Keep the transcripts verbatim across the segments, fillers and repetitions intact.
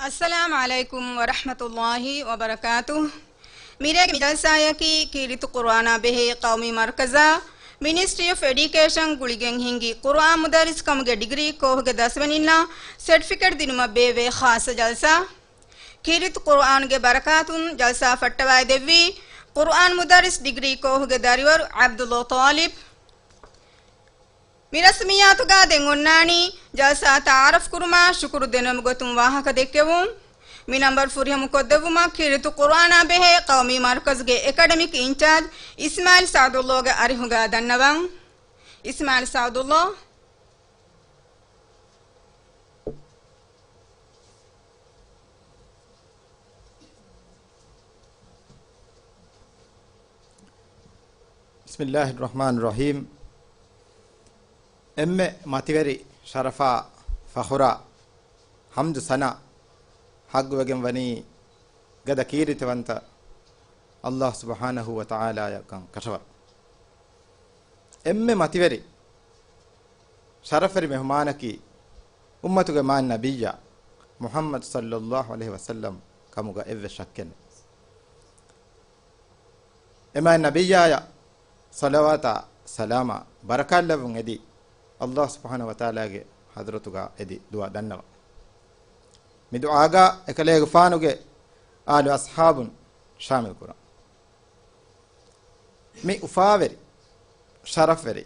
އައްސަލާމު ޢަލައިކުމް ވަރަޙްމަތުﷲި ވަބަރަކާތުހު. މިރޭގެ މި ޖަލްސާއަކީ ކީރިތި ޤުރުއާނާ ބެހޭ ޤައުމީ މަރުކަޒާ މިނިސްޓްރީ އޮފް އެޑިއުކޭޝަން ގުޅިގެން ހިންގި ޤުރުއާން މުދައްރިސް ކަމުގެ ޑިގްރީ ކޯހުގެ ދަސްވަނީންނަށް ސެޓްފިކެޓް ދިނުމަށް ބޭއްވޭ ޚާއްޞަ ޖަލްސާ. ކީރިތި ޤުރުއާންގެ ބަރަކާތުން ޖަލްސާ ފައްޓަވައިދެއްވީ ޤުރުއާން މުދައްރިސް ޑިގްރީ ކޯހުގެ ދަރިވަރު ޢަބްދުﷲ ޠާލިބް. މި ރަސްމިއްޔާތުގަ ދެން އޮންނާނީ ޖަލްސާ ތަޢާރަފް ކުރުމާ ޝުކުރު ދެނެވުމުގެ ގޮތުން ވާހަކަ ދެއްކެވުން. މި ނަންބަރު ފުރިހަމަ ކޮށްދެއްވުމަށް ކީރިތި ޤުރުއާނާ ބެހޭ ޤައުމީ މަރުކަޒުގެ އެކަޑެމިކް އިންޗާޖް އިސްމާޢީލް ސަޢުދުﷲގެ އަރިހުގަ ދަންނަވަން. އިސްމާޢީލް ސަޢުދުﷲ. ބިސްމިއްލާހިއްރަޙްމާނިއްރަޙީމް. އެންމެ މަތިވެރި ޝަރަފާ ފަޚުރާ ޙަމްދު ސަނާ ޙައްޤުވެގެން ވަނީ ގަދަ ކީރިތިވަންތަ ﷲ ސުބްޙާނަހޫ ވަތަޢާލާއަށް ކަން ކަށަވަރު. އެންމެ މަތިވެރި ޝަރަފްވެރި މެހުމާނަކީ އުއްމަތުގެ މާތް ނަބިއްޔާ މުޙައްމަދު ޞައްލައްލާހު ޢަލައިހި ވަސައްލަމް ކަމުގަ އެއްވެސް ޝައްކެއް ނެތް. އެ މާތް ނަބިއްޔާއަށް ޞަލަވާތާ ސަލާމާ ބަރަކާތްލައްވަން އެދި، ﷲ ސުބްޙާނަހޫ ވަތަޢާލާގެ ޙަޟްރަތުގަ އެދި ދުޢާ ދަންނަވަން. މި ދުޢާގަ އެކަލޭގެފާނުގެ އާލު އަޞްޙާބުން ޝާމިލް ކުރަން. މި އުފާވެރި، ޝަރަފްވެރި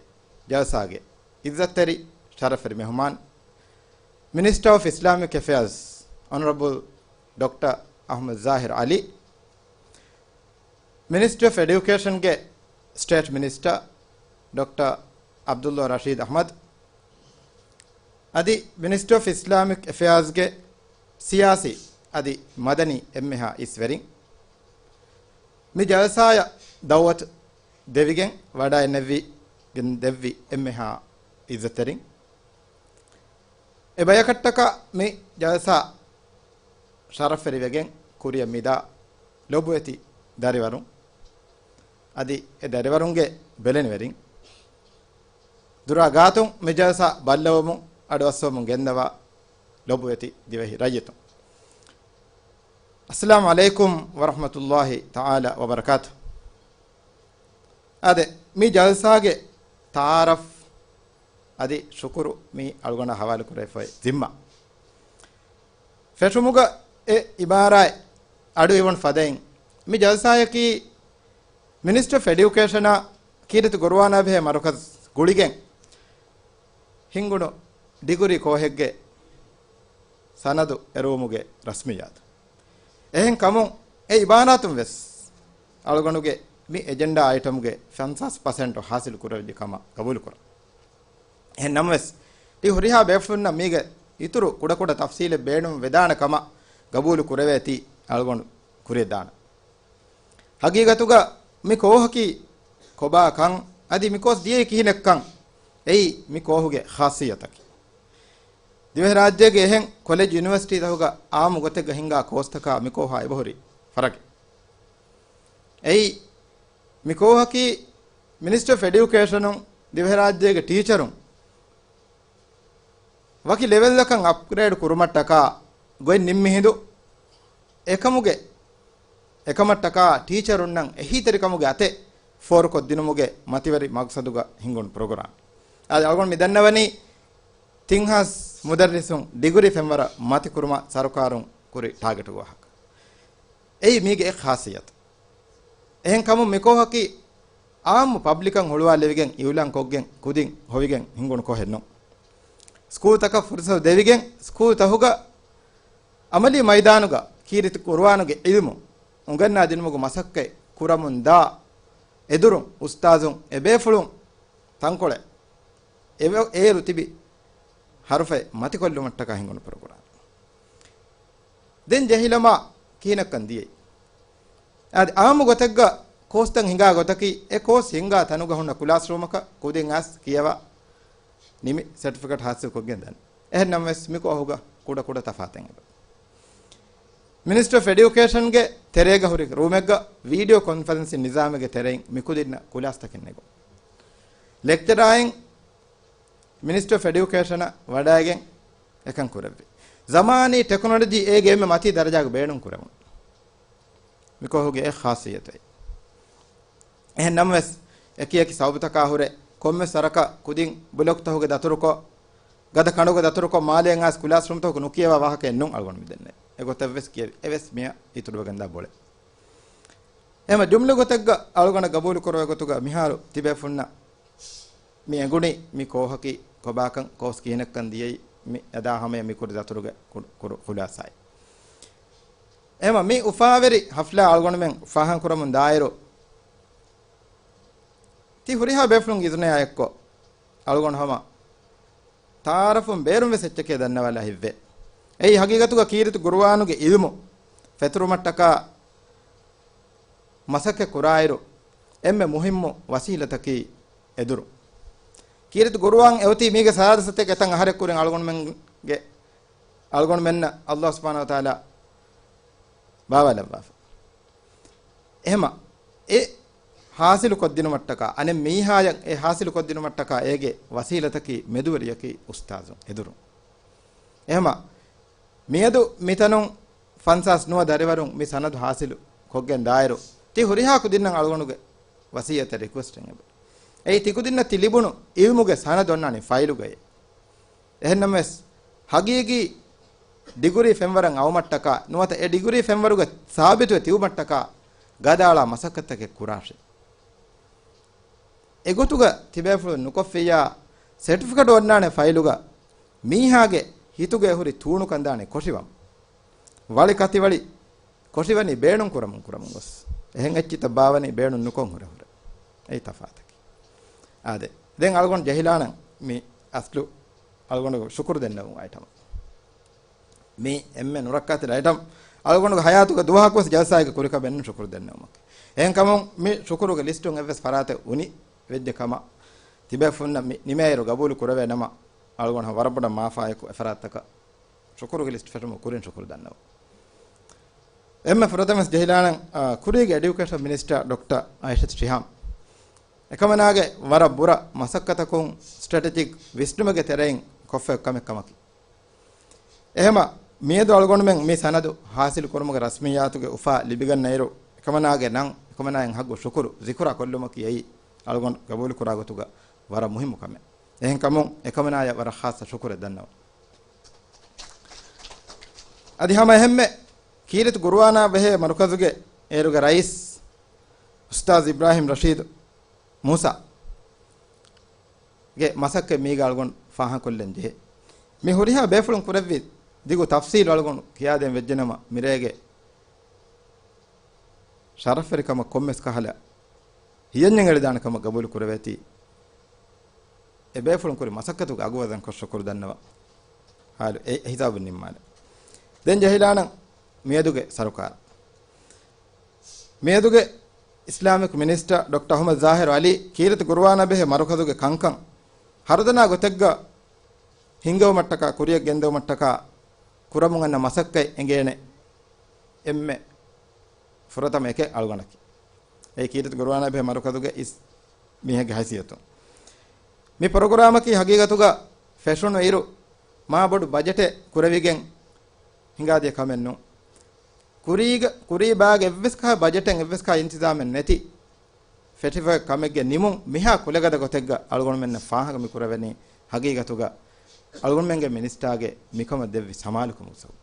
ޖަލްސާގެ އިއްޒަތްތެރި ޝަރަފްވެރި މެހުމާން، މިނިސްޓަރ އޮފް އިސްލާމިކް އެފެއާޒް، އޮނަރަބަލް ޑޮކްޓަރ އަޙްމަދު ޒާހިރު ޢަލީ، މިނިސްޓްރީ އޮފް އެޑިއުކޭޝަންގެ ސްޓޭޓް މިނިސްޓަރ ޑޮކްޓަރ ޢަބްދުﷲ ރަޝީދު އަޙްމަދު، އަދި މިނިސްޓްރީ އޮފް އިސްލާމިކް އެފެއާޒްގެ ސިޔާސީ އަދި މަދަނީ އެންމެހާ އިސްވެރިން، މި ޖަލްސާއަށް ދަޢުވަތު ދެވިގެން ވަޑައިނެއްވިގެން ދެއްވި އެންމެހާ އިއްޒަތްތެރިން، އެ ބަޔަކަށްޓަކާ މި ޖަލްސާ ޝަރަފްވެރިވެގެން ކުރިއަށް މިދާ ލޮބުވެތި ދަރިވަރުން އަދި އެ ދަރިވަރުންގެ ބެލެނިވެރިން، ދުރާ ގާތުން މި ޖަލްސާ ބައްލަވަމުން އަޑުއައްސަވަމުން ގެންދަވާ ލޮބުވެތި ދިވެހި ރައްޔިތުން، އައްސަލާމު ޢަލައިކުމް ވަރަޙްމަތުﷲ ތަޢާލާ ވަބަރަކާތު. އާދެ، މި ޖަލްސާގެ ތަޢާރަފް އަދި ޝުކުރު މި އަޅުގަނޑަށް ހަވާލުކުރެވިފައި ޒިންމާ. ފެށުމުގަ އެ އިބާރާތް އަޑު އިވުނު ފަދައިން، މި ޖަލްސާއަކީ މިނިސްޓްރީ އޮފް އެޑިއުކޭޝަނާ ކީރިތި ޤުރުއާނާ ބެހޭ މަރުކަޒު ގުޅިގެން ހިންގުނު ޑިގުރީ ކޯހެއްގެ ސަނަދު އެރުވުމުގެ ރަސްމިއްޔާތު. އެހެން ކަމުން އެ އިބާރާތުން ވެސް އަޅުގަނޑުގެ މި އެޖެންޑާ އައިޓަމްގެ ފަންސާސް ޕަސެންޓު ޙާޞިލު ކުރެވިއްޖެ ކަމަށް ގަބޫލު ކުރަން. އެހެން ނަމަވެސް، ތި ހުރިހާ ބޭފުޅުންނަށް މީގެ އިތުރު ކުޑަކުޑަ ތަފްސީލެއް ބޭނުން ވެދާނެ ކަމަށް ގަބޫލު ކުރެވޭތީ އަޅުގަނޑު ކުރިއަށް ދާނަން. ހަގީގަތުގަ މި ކޯހަކީ ކޮބާ ކަން އަދި މި ކޯސް ދިޔައީ ކިހިނެއްކަން އެއީ މި ކޯހުގެ ޚާއްޞިއްޔަތަކީ. ދިވެހިރާއްޖޭގެ އެހެން ކޮލެޖް ޔުނިވަރސިޓީތަކުގަ އާއްމު ގޮތެއްގަ ހިންގާ ކޯސްތަކާ މި ކޯހާ އެބަހުރި ފަރަގެއް. އެއީ މި ކޯހަކީ މިނިސްޓްރީ އޮފް އެޑިއުކޭޝަނުން ދިވެހިރާއްޖޭގެ ޓީޗަރުން ވަކި ލެވެލްއަކަށް އަޕްގްރޭޑް ކުރުމަށްޓަކާ ގޮތް ނިންމި ހިނދު އެކަމުގެ، އެކަމަށްޓަކާ ޓީޗަރުންނަށް އެހީތެރިކަމުގެ އަތެއް ފޯރުކޮށްދިނުމުގެ މަތިވެރި މަގްސަދުގަ ހިންގުނު ޕްރޮގްރާމް. އަދި އަޅުގަނޑު މި ދަންނަވަނީ ތިން ހާސް މުދައްރިސުން ޑިގުރީ ފެންވަރަށް މަތިކުރުމަށް ސަރުކާރުން ކުރި ޓާގެޓުގެ ވާހަކަ. އެއީ މީގެ އެއް ޚާއްޞިއްޔަތު. އެހެންކަމުން މިކޯހަކީ އާއްމު ޕަބްލިކަށް ހުޅުވާލެވިގެން އިއުލާންކޮށްގެން ކުދިން ހޮވިގެން ހިންގުނު ކޯހެއް ނޫން. ސްކޫލްތަކަށް ފުރުސަތު ދެވިގެން ސްކޫލްތަކުގަ ޢަމަލީ މައިދާނުގަ ކީރިތި ޤުރުއާނުގެ ޢިލްމު އުނގަންނާދިނުމުގެ މަސައްކަތް ކުރަމުން ދާ އެދުރުން އުސްތާޒުން އެބޭފުޅުން ތަންކޮޅެއް އެ-، އޭރު ތިބި ޙަރުފަތް މަތިކޮށްލުމަށްޓަކާ ހިނގުނު ޕްރޮގްރާމް. ދެން ޖެހިލަމާ ކިހިނެއްކަން ދިޔައީ؟ އަދި އާއްމު ގޮތެއްގަ ކޯސްތައް ހިނގާ ގޮތަކީ، އެ ކޯސް ހިނގާ ތަނުގަ ހުންނަ ކުލާސްރޫމަކަށް ކުދިން އައިސް ކިޔަވާ ނިމި ސެޓްފިކެޓް ހާސިލްކޮށްގެން ދާނެ. އެހެން ނަމަވެސް މި ކޯހުގަ ކުޑަ ކުޑަ ތަފާތެއް އެބަ. މިނިސްޓްރީ އޮފް އެޑިއުކޭޝަންގެ ތެރޭގަ ހުރި ރޫމެއްގަ ވީޑިއޯ ކޮންފަރެންސިން ނިޒާމެއްގެ ތެރެއިން މިކުދިންނަށް ކުލާސްތަކެއް ނެގުން. ލެކްޗަރާއިން މިނިސްޓްރީ އޮފް އެޑިއުކޭޝަނަށް ވަޑައިގެން އެކަން ކުރެއްވި. ޒަމާނީ ޓެކްނޮލޮޖީ އޭގެ އެންމެ މަތީ ދަރަޖާގަ ބޭނުން ކުރެވުނު. މި ކޯހުގެ އެއް ޚާއްޞިއްޔަތެއް. އެހެން ނަމަވެސް، އެކި އެކި ސަބަބުތަކާ ހުރެ، ކޮންމެސް ވަރަކަށް ކުދިން ބްލޮކްތަކުގެ ދަތުރުކޮށް، ގަދަ ކަނޑުގެ ދަތުރުކޮށް، މާލޭން އައިސް ކުލާސްރޫމްތަކު ނުކިޔަވާ ވާހަކައެއް ނޫން އަޅުގަނޑު މި ދެންނެވި. އެގޮތަށްވެސް ކިޔެވި. އެވެސް މިއަށް އިތުރުވެގެންދާ ބޮޅެއް. އެހެމަ ޖުމްލަ ގޮތެއްގަ އަޅުގަނޑަށް ގަބޫލު ކުރެވޭ ގޮތުގަ މިހާރު ތިބޭފުންނަށް މި އެނގުނީ މި ކޯހަކީ ކޮބާކަން، ކޯސް ކިހިނެއްކަން ދިޔައީ، މި އެދާ ހަމަޔަށް މި ކުރި ދަތުރުގެ ކު-، ކުރު-، ޚުލާސާއެއް. އެހެމަ މި އުފާވެރި ހަފްލާ އަޅުގަނޑުމެން ފާހަގަކުރަމުން ދާއިރު، ތި ހުރިހާ ބޭފުޅުންގެ އިޒުނަޔާ އެއްކޮށް، އަޅުގަނޑު ހަމަ ތަޢާރަފުން ބޭރުން ވެސް އެއްޗެކޭ ދަންނަވާލާ ހިތްވޭ. އެއީ ހަގީގަތުގަ ކީރިތި ޤުރުއާނުގެ ޢިލްމު ފެތުރުމަށްޓަކާ މަސައްކަތް ކުރާއިރު، އެންމެ މުހިއްމު ވަސީލަތަކީ އެދުރު. ކީރިތި ޤުރުއާން އެއޮތީ މީގެ ސާދަ ސަތޭކަ އެތަން އަހަރެއް ކުރިން އަޅުގަނޑުމެންގެ، އަޅުގަނޑުމެންނަށް ﷲ ސުބްޙާނަހޫ ވަތަޢާލާ ބާވާލައްވާފަ. އެހެމަ އެ ޙާޞިލު ކޮށްދިނުމަށްޓަކާ، އަނެއް މީހާޔަށް އެ ޙާޞިލު ކޮށްދިނުމަށްޓަކާ އޭގެ ވަސީލަތަކީ މެދުވެރިޔަކީ އުސްތާޒު އެދުރު. އެހެމަ މިއަދު މިތަނުން ފަންސާސް ނުވަ ދަރިވަރުން މި ސަނަދު ޙާޞިލު ކޮށްގެން ދާއިރު، ތި ހުރިހާ ކުދިންނަށް އަޅުގަނޑުގެ ވަސިއްޔަތެއް ރިކުއެސްޓެއް އެބަ. އެއީ ތިކުދިންނަށް ތި ލިބުނު ޢިލްމުގެ ސަނަދު އޮންނާނީ ފައިލުގައޭ. އެހެންނަމަވެސް، ހަގީގީ ޑިގުރީ ފެންވަރަށް އައުމަށްޓަކާ، ނުވަތަ އެ ޑިގުރީ ފެންވަރުގަ ސާބިތުވެ ތިބުމަށްޓަކާ، ގަދައަޅާ މަސައްކަތްތަކެއް ކުރާށޭ. އެގޮތުގަ ތިބޭފުޅުން ނުކޮށްފިއްޔާ، ސެޓިފިކެޓް އޮންނާނެ ފައިލުގަ މީހާގެ ހިތުގަ ހުރި ތޫނު ކަނދާނެ ކޮށިވަން. ވަޅި ކަތިވަޅި ކޮށިވަނީ ބޭނުން ކުރަމުން ކުރަމުން ގޮސް. އެހެން އެއްޗިތައް ބާވަނީ ބޭނުން ނުކޮށް ހުރެ ހުރެ. އެއީ ތަފާތަކީ. އާދެ. ދެން އަޅުގަނޑު ޖެހިލާނަން މި އަސްލު އަޅުގަނޑު ޝުކުރު ދެންނެވުން އައިޓަމަށް. މި އެންމެ ނުރައްކާތެރި އައިޓަމް އަޅުގަނޑުގެ ހަޔާތުގެ ދުވަހަކުވެސް ޖަލްސާއެއްގެ ކުރިކަމެއް ނޫން ޝުކުރު ދެންނެވުމަކީ. އެހެންކަމުން މި ޝުކުރުގެ ލިސްޓުން އެއްވެސް ފަރާތެއް އުނި ވެއްޖެ ކަމަށް ތިބޭފުންނަށް މި ނިމޭއިރު ގަބޫލު ކުރެވޭ ނަމަ، އަޅުގަނޑު ވަރަށް ބޮޑަށް މާފާއެކު އެފަރާތްތަކަށް ޝުކުރުގެ ލިސްޓް ފެށުމުގެ ކުރިން ޝުކުރު ދަންނަވަން. އެންމެ ފުރަތަމަސް ޖެހިލާނަން، އާ، ކުރީގެ އެޑިއުކޭޝަން މިނިސްޓަރ ޑޮކްޓަރ އައިޝަތު ޝިހާމް. އެކަމަނާގެ ވަރަށް ބުރަ މަސައްކަތަކުން ސްޓްރެޓެޖިކް ވިސްނުމެއްގެ ތެރެއިން ކޮށްފައި ކަމެއް ކަމަކީ. އެހެމަ މިއަދު އަޅުގަނޑުމެން މި ސަނަދު ހާސިލު ކުރުމުގެ ރަސްމިއްޔާތުގެ އުފާ ލިބިގަންނައިރު، އެކަމަނާގެ ނަން، އެކަމަނާއިން ހައްގު ޝުކުރު ޒިކުރާ ކޮށްލުމަކީ އެއީ އަޅުގަނޑު ގަބޫލުކުރާ ގޮތުގަ ވަރަށް މުހިއްމު ކަމެއް. އެހެންކަމުން އެކަމަނާޔަށް ވަރަށް ޚާއްޞަ ޝުކުރެއް ދަންނަވަން. އަދި ހަމަ އެހެންމެ ކީރިތި ޤުރުއާނާ ބެހޭ މަރުކަޒުގެ އޭރުގެ ރައީސް އުސްތާޛް އިބްރާހިމް ރަޝީދު މޫސާ ގެ މަސައްކަތް މީގަ އަޅުގަނޑު ފާހަގަކޮށްލަން ޖެހޭ. މި ހުރިހާ ބޭފުޅުން ކުރެއްވި ދިގު ތަފްސީލު އަޅުގަނޑު ކިޔާދޭން ވެއްޖެނަމަ، މިރޭގެ ޝަރަފްވެރިކަމަށް ކޮންމެސް ކަހަލަ ހިޔަންޏެއް އެޅިދާނެ ކަމަށް ގަބޫލު ކުރެވޭތީ، އެބޭފުޅުން ކުރި މަސައްކަތުގެ އަގު ވަޒަންކޮށް ޝުކުރު ދަންނަވަން. ހާލު އެ ހިސާބުން ނިންމާލަން. ދެން ޖެހިލާނަން މިއަދުގެ ސަރުކާރަށް. މިއަދުގެ އިސްލާމިކް މިނިސްޓަރ ޑޮކްޓަރ އަޙްމަދު ޒާހިރު ޢަލީ ކީރިތި ޤުރުއާނާ ބެހޭ މަރުކަޒުގެ ކަންކަން ހަރުދަނާ ގޮތެއްގަ ހިންގެވުމަށްޓަކާ، ކުރިޔަށް ގެންދެވުމަށްޓަކާ ކުރަމުން އަންނަ މަސައްކަތް އެނގޭނެ އެންމެ ފުރަތަމަ އެކެއް އަޅުގަނޑަކީ. އެއީ ކީރިތި ޤުރުއާނާ ބެހޭ މަރުކަޒުގެ އިސް މީހެއްގެ ހައިސިއްޔަތުން. މި ޕްރޮގްރާމަކީ ހަގީގަތުގަ ފެށުނު އިރު މާ ބޮޑު ބަޖެޓެއް ކުރެވިގެން ހިނގާދިޔަ ކަމެއް ނޫން. ކުރީގަ، ކުރީ ބާގެ އެއްވެސް ކަހަލަ ބަޖެޓެއް އެއްވެސް ކަހަލަ އިންތިޒާމެއް ނެތި ފެށިފައި ކަމެއްގެ ނިމުން މިހާ ކުލަގަދަ ގޮތެއްގަ އަޅުގަނޑުމެންނަށް ފާހަގަ މި ކުރެވެނީ ހަގީގަތުގަ އަޅުގަނޑުމެންގެ މިނިސްޓާގެ މިކަމަށް ދެއްވި ސަމާލުކަމުގެ ސަބަބުން.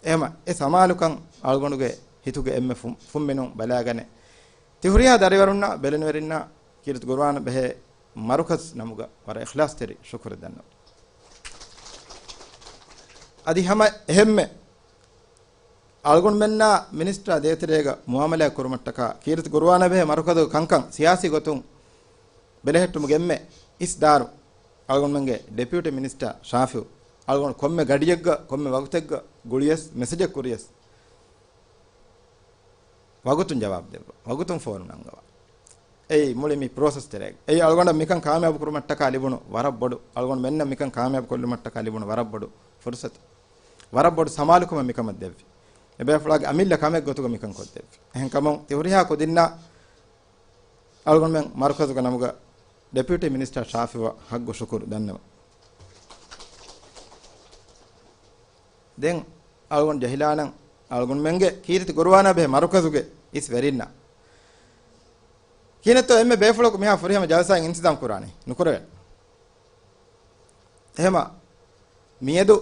އެހެމަ އެ ސަމާލުކަން އަޅުގަނޑުގެ ހިތުގެ އެންމެ ފު-، ފުންމިނުން ބަލާގަނެ. ތި ހުރިހާ ދަރިވަރުންނާ ބެލެނިވެރިންނާ ކީރިތި ޤުރުއާން ބެހޭ މަރުކަޒް ނަމުގަ ވަރަށް އިޚްލާޞްތެރި ޝުކުރެއް ދަންނަވަން. އަދި ހަމަ އެހެންމެ އަޅުގަނޑުމެންނާ މިނިސްޓަރ ދޭތެރޭގަ މުއާމަލާތް ކުރުމަށްޓަކާ ކީރިތި ޤުރުއާނާ ބެހޭ މަރުކަޒުގެ ކަންކަން ސިޔާސީ ގޮތުން ބެލެހެއްޓުމުގެ އެންމެ އިސް ދާރު އަޅުގަނޑުމެންގެ ޑެޕިއުޓީ މިނިސްޓަރ ޝާފިއު، އަޅުގަނޑު ކޮންމެ ގަޑިއެއްގަ، ކޮންމެ ވަގުތެއްގަ ގުޅިޔަސް، މެސެޖެއް ކުރިޔަސް، ވަގުތުން ޖަވާބު ދެއްވާ، ވަގުތުން ފޯނު ނަންގަވާ. އެއީ މުޅި މި ޕްރޮސެސް ތެރޭގަ. އެއީ އަޅުގަނޑަށް މިކަން ކާމިޔާބު ކުރުމަށްޓަކާ ލިބުނު ވަރަށް ބޮޑު، އަޅުގަނޑުމެންނަށް މިކަން ކާމިޔާބު ކޮށްލުމަށްޓަކާ ލިބުނު ވަރަށް ބޮޑު ފުރުސަތު. ވަރަށް ބޮޑު ސަމާލުކަމެއް މިކަމަށް ދެއްވި. އެބޭފުޅާގެ އަމިއްލަ ކަމެއް ގޮތުގަ މިކަން ކޮށްދެއްވި. އެހެންކަމުން ތި ހުރިހާ ކުދިންނަށް އަޅުގަނޑުމެން މަރުކަޒުގެ ނަމުގަ ޑެޕިއުޓީ މިނިސްޓަރ ޝާފިއުއަށް ހައްގު ޝުކުރު ދަންނަވަން. ދެން އަޅުގަނޑު ޖެހިލާނަން އަޅުގަނޑުމެންގެ ކީރިތި ގުރުއާނާ ބެހޭ މަރުކަޒުގެ އިސް ވެރިންނާ. ކިހިނެއްތޯ އެންމެ ބޭފުޅަކު މިހާ ފުރިހަމަ ޖަލްސާއިން އިންތިޒާމް ކުރާނީ؟ ނުކުރެވޭނެ. އެހެމަ މިއަދު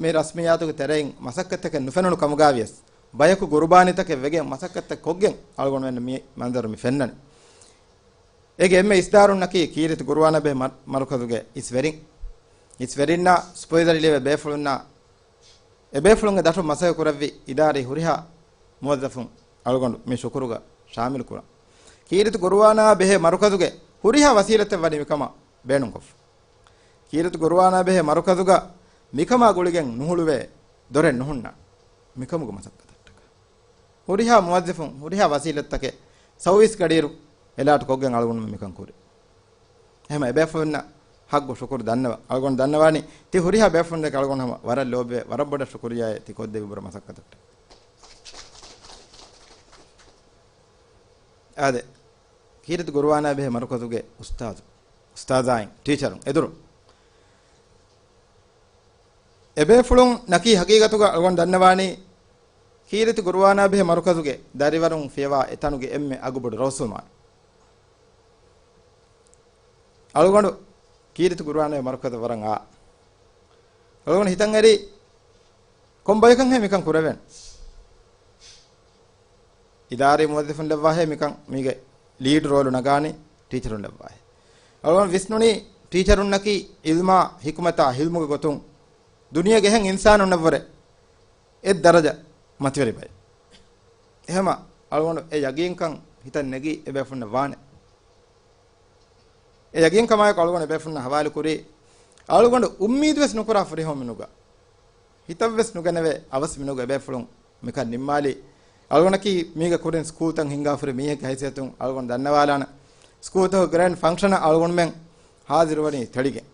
މި ރަސްމިއްޔާތުގެ ތެރެއިން މަސައްކަތްތަކެއް ނުފެނުނު ކަމުގައިވިޔަސް، ބަޔަކު ގުރުބާނީތަކެއް ވެގެން މަސައްކަތްތައް ކޮށްގެން އަޅުގަނޑުމެންނަށް މި މަންޒަރު މި ފެންނަނީ. އޭގެ އެންމެ އިސްދާރުންނަކީ ކީރިތި ގުރުއާނާ ބެހޭ މަ-، މަރުކަޒުގެ އިސް ވެރިން. އިސް ވެރިންނާ ސްޕޮއިލަރު ލިޔެވޭ ބޭފުޅުންނާ އެބޭފުޅުންގެ ދަށުން މަސައްކަތް ކުރެއްވި އިދާރީ ހުރިހާ މުވައްޒަފުން އަޅުގަނޑު މި ޝުކުރުގަ ޝާމިލު ކުރަން. ކީރިތި ގުރުއާނާ ބެހޭ މަރުކަޒުގެ ހުރިހާ ވަސީލަތެއް ވަނީ މިކަމަށް ބޭނުންކޮށްފަ. ކީރިތި ގުރުއާނާ ބެހޭ މަރުކަޒުގަ މިކަމާ ގުޅިގެން ނުހުޅުވޭ ދޮރެއް ނުހުންނާނެ މިކަމުގެ މަސައްކަތަށްޓަކާ. ހުރިހާ މުވައްޒަފުން، ހުރިހާ ވަސީލަތްތަކެއް ސައުވީސް ގަޑިއިރު އެލާޓް ކޮށްގެން އަޅުގަނޑު މިކަން ކުރި. އެހެމަ އެބޭފުޅުންނަށް ހައްގު ޝުކުރު ދަންނަވަ، އަޅުގަނޑު ދަންނަވާނީ ތި ހުރިހާ ބޭފުޅުން ދެކެ އަޅުގަނޑު ހަމަ ވަރަށް ލޯބިވެ، ވަރަށް ބޮޑަށް ޝުކުރިއްޔާއޭ ތި ކޮށްދެއްވި ބުރަ މަސައްކަތަށްޓަކާ. އާދެ، ކީރިތި ގުރުއާނާ ބެހޭ މަރުކަޒުގެ އުސްތާޒު، އުސްތާޒާއިން، ޓީޗަރުން އެދުރު. އެބޭފުޅުން ނަކީ ހަގީގަތުގަ އަޅުގަނޑު ދަންނަވާނީ، ކީރިތި ގުރުއާނާ ބެހޭ މަރުކަޒުގެ ދަރިވަރުން ފިޔަވާ އެތަނުގެ އެންމެ އަގުބޮޑު ރަސްމާން. އަޅުގަނޑު ކީރިތި ގުރުއާނާ މަރުކަޒަށް ވަރަށް އާ. އަޅުގަނޑު ހިތަށް އެރީ ކޮން ބަޔަކަށްހޭ މިކަން ކުރެވޭނެ؟ އިދާރީ މުވައްޒަފުން ލައްވާހޭ މިކަން މީގެ ލީޑް ރޯލު ނަގާނީ ޓީޗަރުން ލައްވާހޭ. އަޅުގަނޑު ވިސްނުނީ ޓީޗަރުންނަކީ އިލްމާ ހިކުމަތާ ހިލްމުގެ ގޮތުން ދުނިޔޭގެ އެހެން އިންސާނުންނަށްވުރެ އެއް ދަރަޖަ މަތިވެރި ބައެއް. އެހެމަ އަޅުގަނޑު އެ ޔަގީންކަން ހިތަށް ނެގީ އެބޭފުންނަށް ވާނެ. އެ ޔަގީންކަމާއެކު އަޅުގަނޑު އެބޭފުންނަށް ހަވާލުކުރީ، އަޅުގަނޑު އުއްމީދުވެސް ނުކުރާ ފުރިހަމަ މިނުގަ، ހިތަށްވެސް ނުގެނެވޭ އަވަސް މިނުގަ އެބޭފުޅުން މިކަން ނިންމާލީ. އަޅުގަނޑަކީ މީގެ ކުރިން ސްކޫލްތައް ހިންގާފަ ހުރި މީހެއްގެ ހައިސިއްޔަތުން އަޅުގަނޑު ދަންނަވާލާނަން. ސްކޫލްތަކުގެ ގްރޭންޑް ފަންކްޝަނަށް އަޅުގަނޑުމެން ހާޒިރުވަނީ ތެޅިގެން.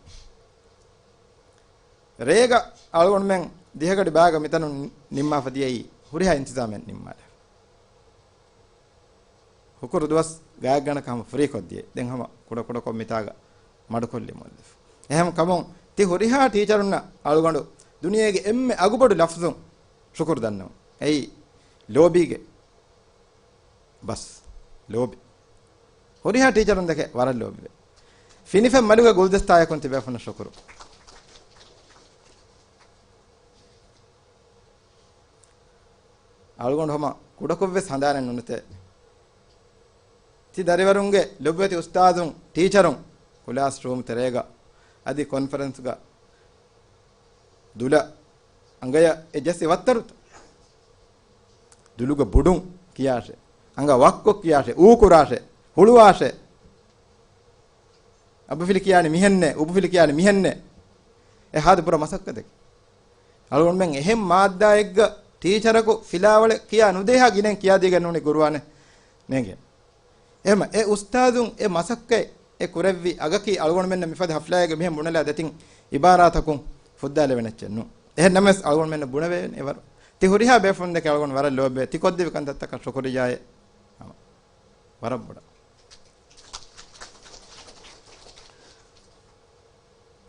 ރޭގަ އަޅުގަނޑުމެން ދިހަގަޑި ބާގަ މިތަނުން ނިންމާފަ ދިޔައީ ހުރިހާ އިންތިޒާމެއް ނިންމާލެވޭ. ހުކުރު ދުވަސް ގާތްގަނޑަކަށް ހަމަ ފްރީކޮށްދިޔަ. ދެން ހަމަ ކުޑަކުޑަކޮށް މިތާގަ މަޑުކޮށްލި މުއައްލިފު. އެހެން ކަމުން ތި ހުރިހާ ޓީޗަރުންނަށް އަޅުގަނޑު ދުނިޔޭގެ އެންމެ އަގުބޮޑު ލަފްޒުން ޝުކުރު ދަންނަވަން. އެއީ ލޯބީގެ ބަސް. ލޯބި. ހުރިހާ ޓީޗަރުން ދެކެ ވަރަށް ލޯބިވޭ. ފިނިފެން މަލުގެ ގުލްދަސްތާޔަކުން ތިބޭފުންނަށް ޝުކުރު. އަޅުގަނޑު ހަމަ ކުޑަކޮށްވެސް ހަނދާނެއް ނުނެތޭ. ތި ދަރިވަރުންގެ ލޮބުވެތި އުސްތާޒުން، ޓީޗަރުން ކުލާސް ރޫމް ތެރޭގަ އަދި ކޮންފަރެންސްގަ ދުލަށް އަނގަޔަށް އެ ޖެއްސި ވައްތަރުތަ؟ ދުލުގަ ބުޑުން ކިޔާށޭ، އަނގަ ވައްކޮށް ކިޔާށޭ، އޫ ކުރާށޭ، ހުޅުވާށޭ. އަބުފިލި ކިޔާނީ މިހެންނޭ، އުބުފިލި ކިޔާނީ މިހެންނޭ. އެ ހާދަ ބުރަ މަސައްކަތެއް. އަޅުގަނޑުމެން އެހެން މާއްދާއެއްގަ ޓީޗަރަކު ފިލާވަޅެއް ކިޔާ ނުދޭހާ ގިނައިން ކިޔާދީގެން ނޫނީ ގުރުއާނެއް ނޭނގޭ. އެހެމަ އެ އުސްތާޒުން އެ މަސައްކަތް އެ ކުރެއްވި އަގަކީ އަޅުގަނޑުމެންނަށް މިފަދަ ހަފްލާއެއްގަ މިހެން ބުނެލާ ދެތިން އިބާރާތަކުން ފުއްދާލެވޭނެ އެއްޗެއް ނޫން. އެހެން ނަމަވެސް އަޅުގަނޑުމެންނަށް ބުނެވޭނެ އެވަރު. ތި ހުރިހާ ބޭފުޅުން ދެކެ އަޅުގަނޑު ވަރަށް ލޯބިވޭ. ތި ކޮށްދެއްވި ކަންތައްތަކަށް ޝުކުރިއްޔާއޭ. ހަމަ ވަރަށް ބޮޑަށް.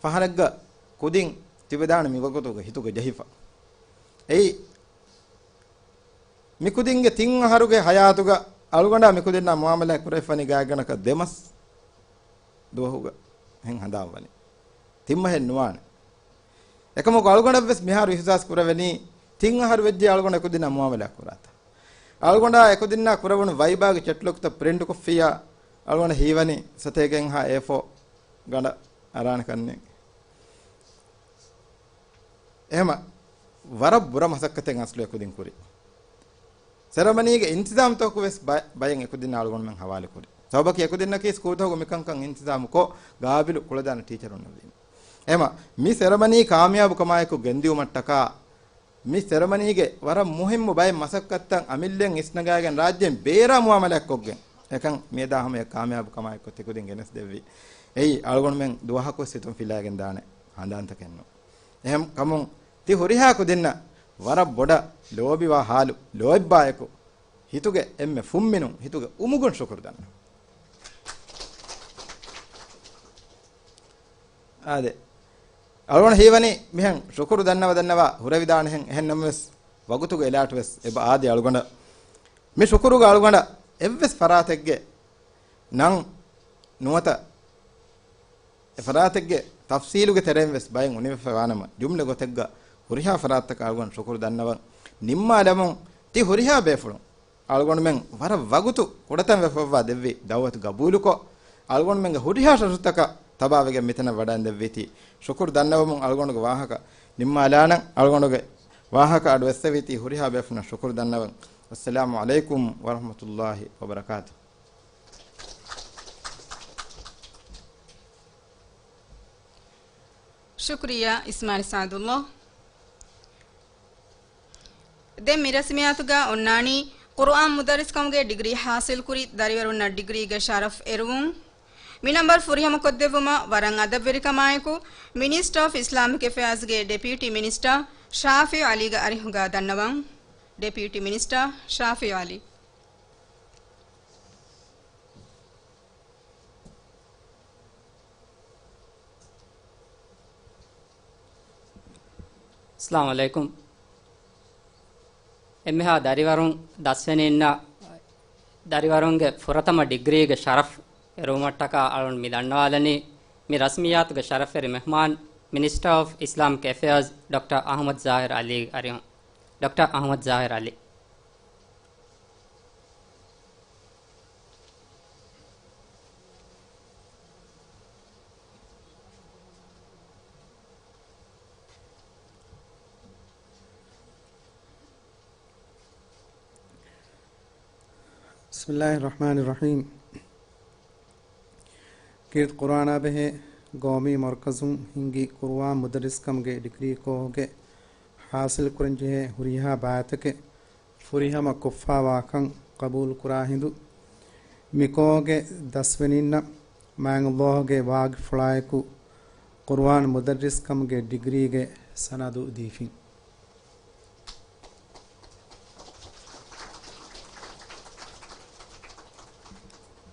ފަހަރެއްގަ ކުދިން ތިބެދާނެ މިވަގުތުގަ ހިތުގަ ޖެހިފަ. އެއީ، މިކުދިންގެ ތިން އަހަރުގެ ހަޔާތުގަ އަޅުގަނޑާ މިކުދިންނާ މުއާމަލާތް ކުރެވިފަނީ ގާތްގަނޑަކަށް ދެމަސް ދުވަހުގަ ހެން ހަނދާން ވަނީ. ތިން މަހެއް ނުވާނެ. އެކަމަކު އަޅުގަނޑަށްވެސް މިހާރު އިހުސާސް ކުރެވެނީ، ތިން އަހަރު ވެއްޖެ އަޅުގަނޑު އެކުދިންނާ މުއާމަލާ ކުރާތާ. އަޅުގަނޑާ އެކުދިންނާ ކުރެވުނު ވައިބާގެ ޗެޓްލޮކްތައް ޕްރިންޓްކޮށްފިއްޔާ، އަޅުގަނޑަށް ހީވަނީ ސަތޭކައެއްހާ އޭ ފޯ ގަނޑަށް އަރާނެ ކަންނޭނގެ. އެހެމަ ވަރަށް ބުރަ މަސައްކަތެއް އަސްލު އެކުދިން ކުރި. ސެރަމަނީގެ އިންތިޒާމްތަކަކު ވެސް ބަ-، ބައެއް އެކުދިންނަށް އަޅުގަނޑުމެން ހަވާލުކުރި. ސަބަބަކީ އެކުދިންނަކީ ސްކޫލްތަކުގަ މިކަންކަން އިންތިޒާމުކޮށް ގާބިލު ކުޅަދާނަ ޓީޗަރުންނެއްވީމަ. އެހެމަ މި ސެރަމަނީ ކާމިޔާބުކަމާއެކު ގެންދިއުމަށްޓަކާ މި ސެރަމަނީގެ ވަރަށް މުހިއްމު ބައެއް މަސައްކަތްތައް އަމިއްލައިން އިސްނަގާގެން ރާއްޖޭން ބޭރާ މުއާމަލާތްކޮށްގެން އެކަން މިއަދާ ހަމަޔަށް ކާމިޔާބުކަމާއެކު ތިކުދިން ގެނެސްދެއްވީ. އެއީ އަޅުގަނޑުމެން ދުވަހަކުވެސް ހިތުން ފިލާގެން ދާނެ ހަނދާންތަކެއް ނޫން. އެހެން ކަމުން ތި ހުރިހާ ކުދިންނަށް ވަރަށް ބޮޑަށް ލޯބިވާ ހާލު، ލޯތްބާއެކު ހިތުގެ އެންމެ ފުންމިނުން ހިތުގެ އުމުގުން ޝުކުރު ދަންނަ. އާދެ. އަޅުގަނޑު ހީވަނީ މިހެން ޝުކުރު ދަންނަވަ ދަންނަވާ ހުރެވިދާނެހެން. އެހެން ނަމަވެސް، ވަގުތުގެ އެލާޓް ވެސް އެބަ އާދޭ އަޅުގަނޑަށް. މި ޝުކުރުގަ އަޅުގަނޑަށް އެއްވެސް ފަރާތެއްގެ ނަން ނުވަތަ އެ ފަރާތެއްގެ ތަފްސީލުގެ ތެރެއިން ވެސް ބައެއް އުނިވެފަ ވާނަމަ، ޖުމްލަ ގޮތެއްގަ ހުރިހާ ފަރާތްތަކަށް އަޅުގަނޑު ޝުކުރު ދަންނަވަން. ނިންމާލަމުން ތި ހުރިހާ ބޭފުޅުން އަޅުގަނޑުމެން ވަރަށް ވަގުތު ކުޑަތަން ވެފައްވާ ދެއްވި ދައުވަތު ގަބޫލުކޮށް، އަޅުގަނޑުމެންގެ ހުރިހާ ޝަރުތުތަކަށް ތަބާވެގެން މިތަނަށް ވަޑައިން ދެއްވީތީ ޝުކުރު ދަންނަވަމުން އަޅުގަނޑުގެ ވާހަކަ ނިންމާލާނަން. އަޅުގަނޑުގެ ވާހަކަ އަޑު އެއްސެވީތީ ހުރިހާ ބޭފުޅުންނަށް ޝުކުރު ދަންނަވަން. އައްސަލާމު ޢަލައިކުމް ވަރަޙްމަތުﷲ ވަބަރަކާތު. ޝުކުރިއްޔާ އިސްމާޢީލް ސާދުﷲ. ދެން މި ރަސްމިއްޔާތުގަ އޮންނާނީ ޤުރުއާން މުދައްރިސްކަމުގެ ޑިގްރީ ޙާޞިލްކުރި ދަރިވަރުންނަށް ޑިގްރީގެ ޝަރަފް އެރުވުން. މި ނަންބަރު ފުރިހަމަކޮށްދެއްވުމަށް ވަރަށް އަދަބުވެރިކަމާއެކު، މިނިސްޓަރ އޮފް އިސްލާމިކް އެފެއާޒްގެ ޑެޕިއުޓީ މިނިސްޓަރ ޝާފިޢު ޢަލީގެ އަރިހުގަ ދަންނަވަން. ޑެޕިއުޓީ މިނިސްޓަރ ޝާފިޢު ޢަލީ. އައްސަލާމު ޢަލައިކުމް. އެންމެހާ ދަރިވަރުން ދަސްވެނީންނަށް ދަރިވަރުންގެ ފުރަތަމަ ޑިގްރީގެ ޝަރަފް އެރުވުމަށްޓަކާ އަޅުން މި ދަންނަވާލަނީ، މި ރަސްމިއްޔާތުގެ ޝަރަފްވެރި މެހްމާން، މިނިސްޓަރ އޮފް އިސްލާމިކް އެފެއާޒް ޑޮކްޓަރ އަޙްމަދު ޒާހިރު ޢަލީ އަރިހުން. ޑޮކްޓަރ އަޙްމަދު ޒާހިރު ޢަލީ. ބިސްމިއްލާހި ރަޙްމާނި ރަޙީމް. ކީރިތި ޤުރުއާނާ ބެހޭ ޤައުމީ މަރުކަޒުން ހިންގި ޤުރުއާން މުދައްރިސްކަމުގެ ޑިގްރީ ކޯހުގެ ޙާޞިލްކުރަންޖެހޭ ހުރިހާ ބައިތަކެއް ފުރިހަމަ ކޮށްފާވާކަން ޤަބޫލުކުރާ ހިނދު، މި ކޯހުގެ ދަސްވެނީންނަށް މާތް ﷲ ގެ ވާގިފުޅާއެކު ޤުރުއާން މުދައްރިސްކަމުގެ ޑިގްރީގެ ސަނަދު ދީފިން.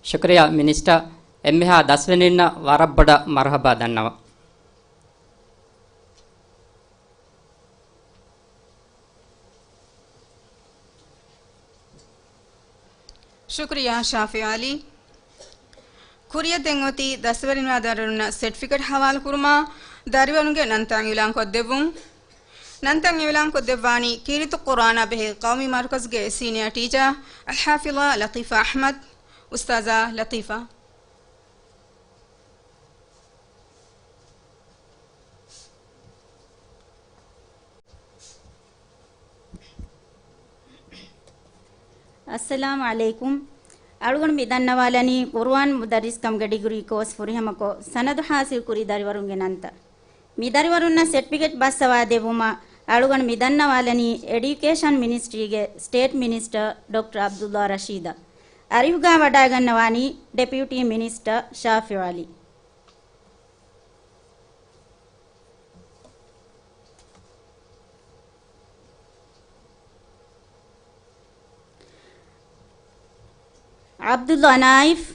ޝުކުރިއްޔާ މިނިސްޓަރ، އެންމެހާ ދަސްވެނީންނަށް ވަރަށް ބޮޑަށް މަރުޙަބާ ދަންނަވަން. ޝުކުރިއްޔާ ޝާފިޢު ޢަލީ. ކުރިއަށް ދެން އޮތީ ދަސްވެރިންވާ ދަރިވަރުންނަށް ސެޓްފިކެޓް ޙަވާލުކުރުމަށް ދަރިވަރުންގެ ނަންތައް އިޢުލާން ކޮށްދެއްވުން. ނަންތައް އިޢުލާން ކޮށްދެއްވާނީ ކީރިތި ޤުރުއާނާ ބެހޭ ޤައުމީ މަރުކަޒުގެ ސީނިއާ ޓީޗާ އަލްޙާފިޡާ ލަޠީފާ އަޙްމަދު، އުސްތާޛާ ލަޠީފާ. އައްސަލާމު ޢަލައިކުމް. އަޅުގަނޑު މި ދަންނަވާލަނީ ޤުރުއާން މުދައްރިސްކަމުގެ ޑިގްރީ ކޯސް ފުރިހަމަކޮށް، ސަނަދު ޙާޞިލްކުރި ދަރިވަރުންގެ ނަންތައް. މި ދަރިވަރުންނަށް ސެޓްފިކެޓް ބައްސަވާ ދެއްވުމަށް އަޅުގަނޑު މި ދަންނަވާލަނީ އެޑިއުކޭޝަން މިނިސްޓްރީގެ ސްޓޭޓް މިނިސްޓަރ ޑޮކްޓަރ ޢަބްދުﷲ ރަޝީދަށް. އަރިހުގަ ވަޑައިގަންނަވާނީ ޑެޕިއުޓީ މިނިސްޓަރ ޝާފިޢު ޢަލީ. ޢަބްދުﷲ ނާއިފް.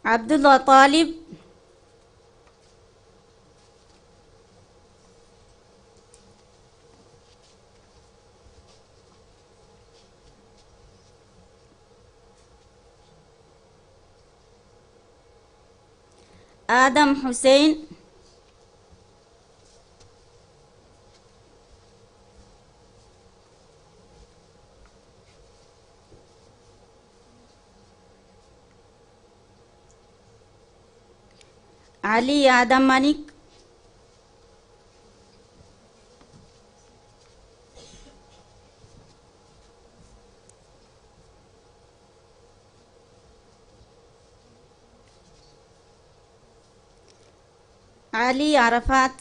ޢަބްދުﷲ ޠާލިބް. އާދަމް ޙުސެއިން. ޢަލީ އާދަމް މަނިކް. ޢަލީ ޢަރަފާތް.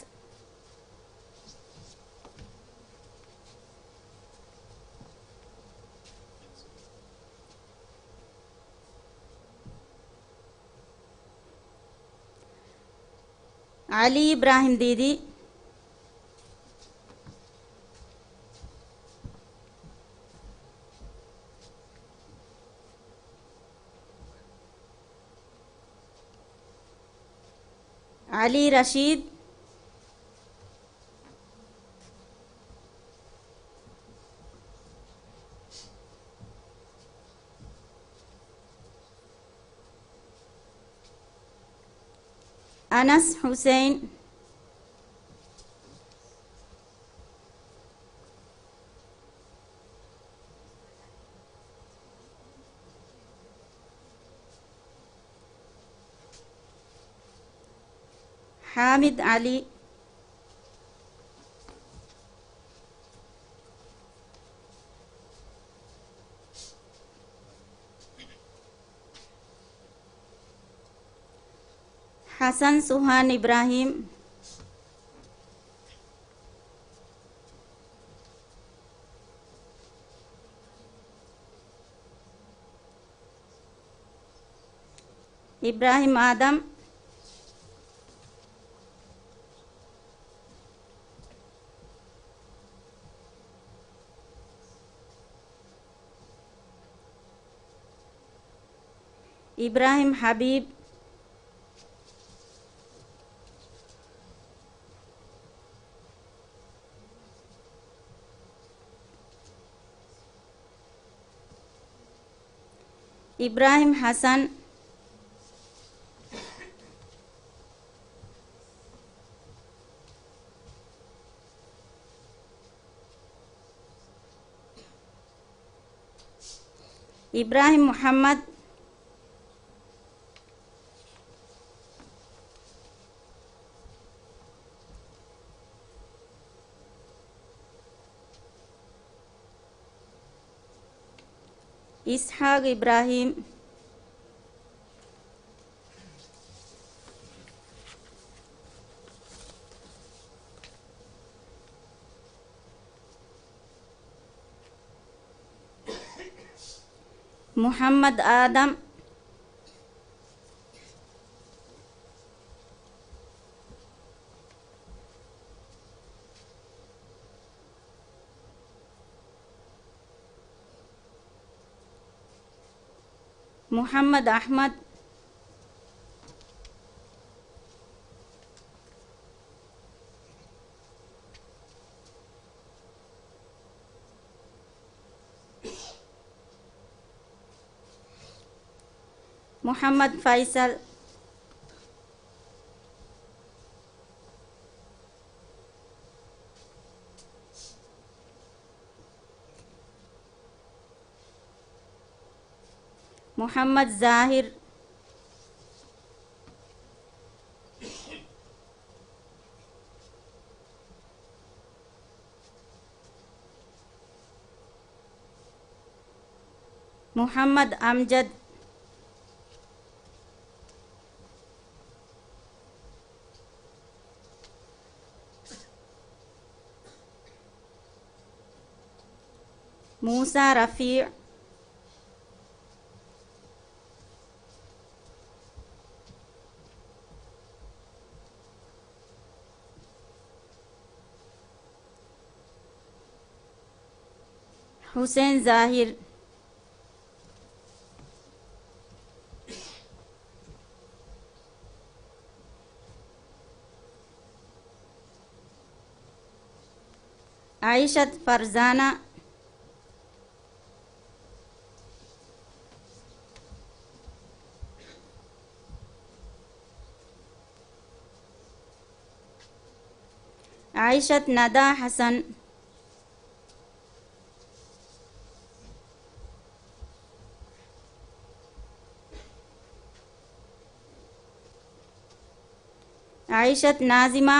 އަލީ އިބްރާހިމް ދީދީ. އަލީ ރަޝީދް. އަނަސް ހުސެއިން. ހާމިދު އަލީ. ޙަސަން ސުހާން އިބްރާހީމް. އިބްރާހީމް އާދަމް. އިބްރާހީމް ޙަބީބް. އިބްރާހީމް ޙަސަން. އިބްރާހީމް މުޙައްމަދު. އިސްޙާޤު އިބްރާހީމް. މުޙައްމަދު އާދަމް. މުޙައްމަދު އަޙްމަދު. މުޙައްމަދު ފައިސަލް. މުޙައްމަދު ޒާހިރު. މުޙައްމަދު އަމްޖަދު. މޫސާ ރަފީޢު. ޙުސެއިން ޒާހިރު. އައިޝަތު ފަރްޒާނާ. އައިޝަތު ނަދާ ޙަސަން. އައިޝަތު ނާޒިމާ.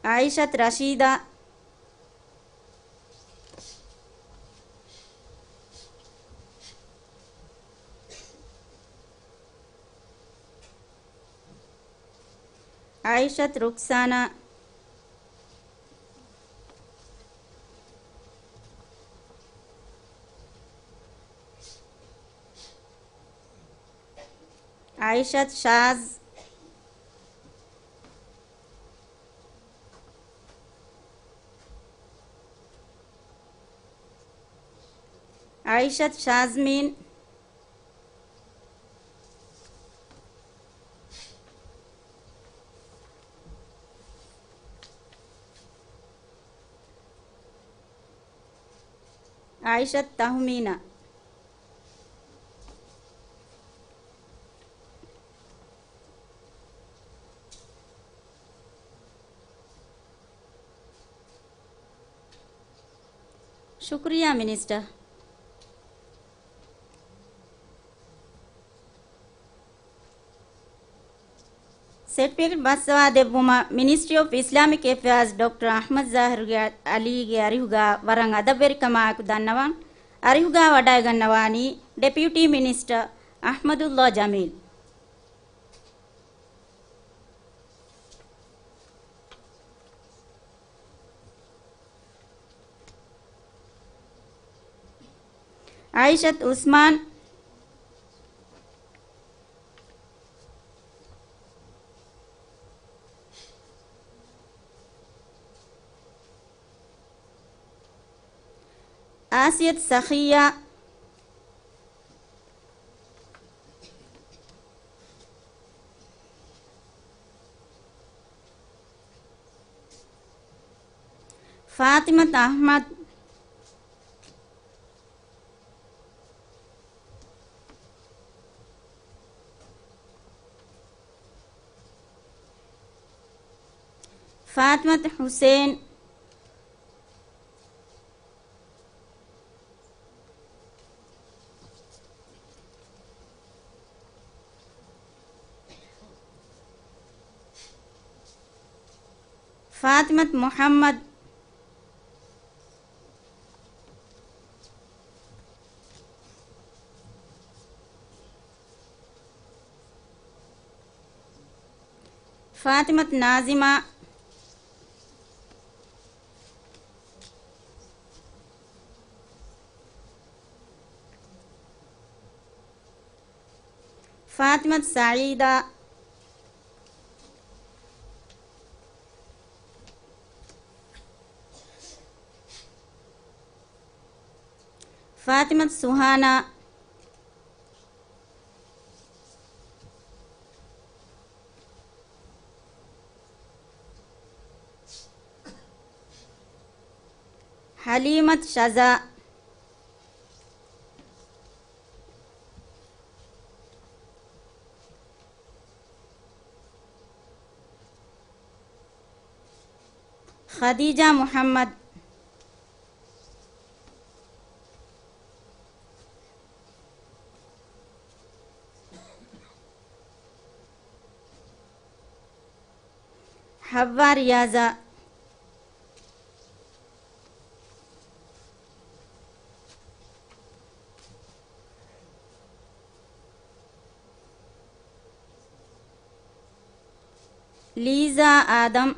އައިޝަތު ރަޝީދާ. އައިޝަތު ރުކްސާނާ. އައިޝަތު ޝާޒް. އައިޝަތު ޝާޒްމީން. އައިޝަތު ތަހުމީނާ. ޝުކުރިއްޔާ މިނިސްޓަރ. ސެޓްފިކެޓް ބައްސަވާ ދެއްވުމަށް މިނިސްޓްރީ އޮފް އިސްލާމިކް އެފެއާޒް ޑޮކްޓަރ އަޙްމަދު ޒާހިރުގެ އަލީގެ އަރިހުގާ ވަރަށް އަދަބުވެރިކަމާއެކު ދަންނަވަން. އަރިހުގާ ވަޑައިގަންނަވާނީ ޑެޕިއުޓީ މިނިސްޓަރ އަޙްމަދުﷲ ޖަމީލް. އައިޝަތު އުސްމާން. އާސިޔަތު ސަޚިއްޔާ. ފާތިމަތު އަޙްމަދު. ފާތިމަތު ޙުސެއިން. ފާތިމަތު މުޙައްމަދު. ފާތިމަތު ނާޒިމާ. ފާތިމަތު ސަޢީދާ. ފާތިމަތު ސުހާނާ. ޙަލީމަތު ޝަޒާ. ޚަދީޖާ މުޙައްމަދު. ޙައްވާ ރިޔާޒާ. ލީޒާ އާދަމް.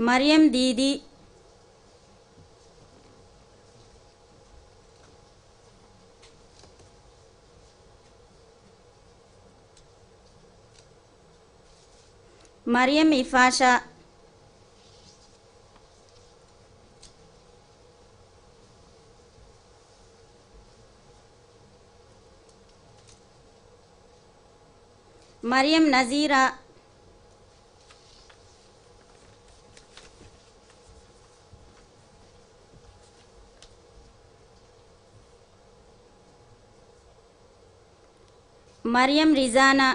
މަރިޔަމް ދީދީ. މަރިޔަމް އިފާޝާ. މަރިޔަމް ނަޒީރާ. މަރިޔަމް ރިޒާނާ.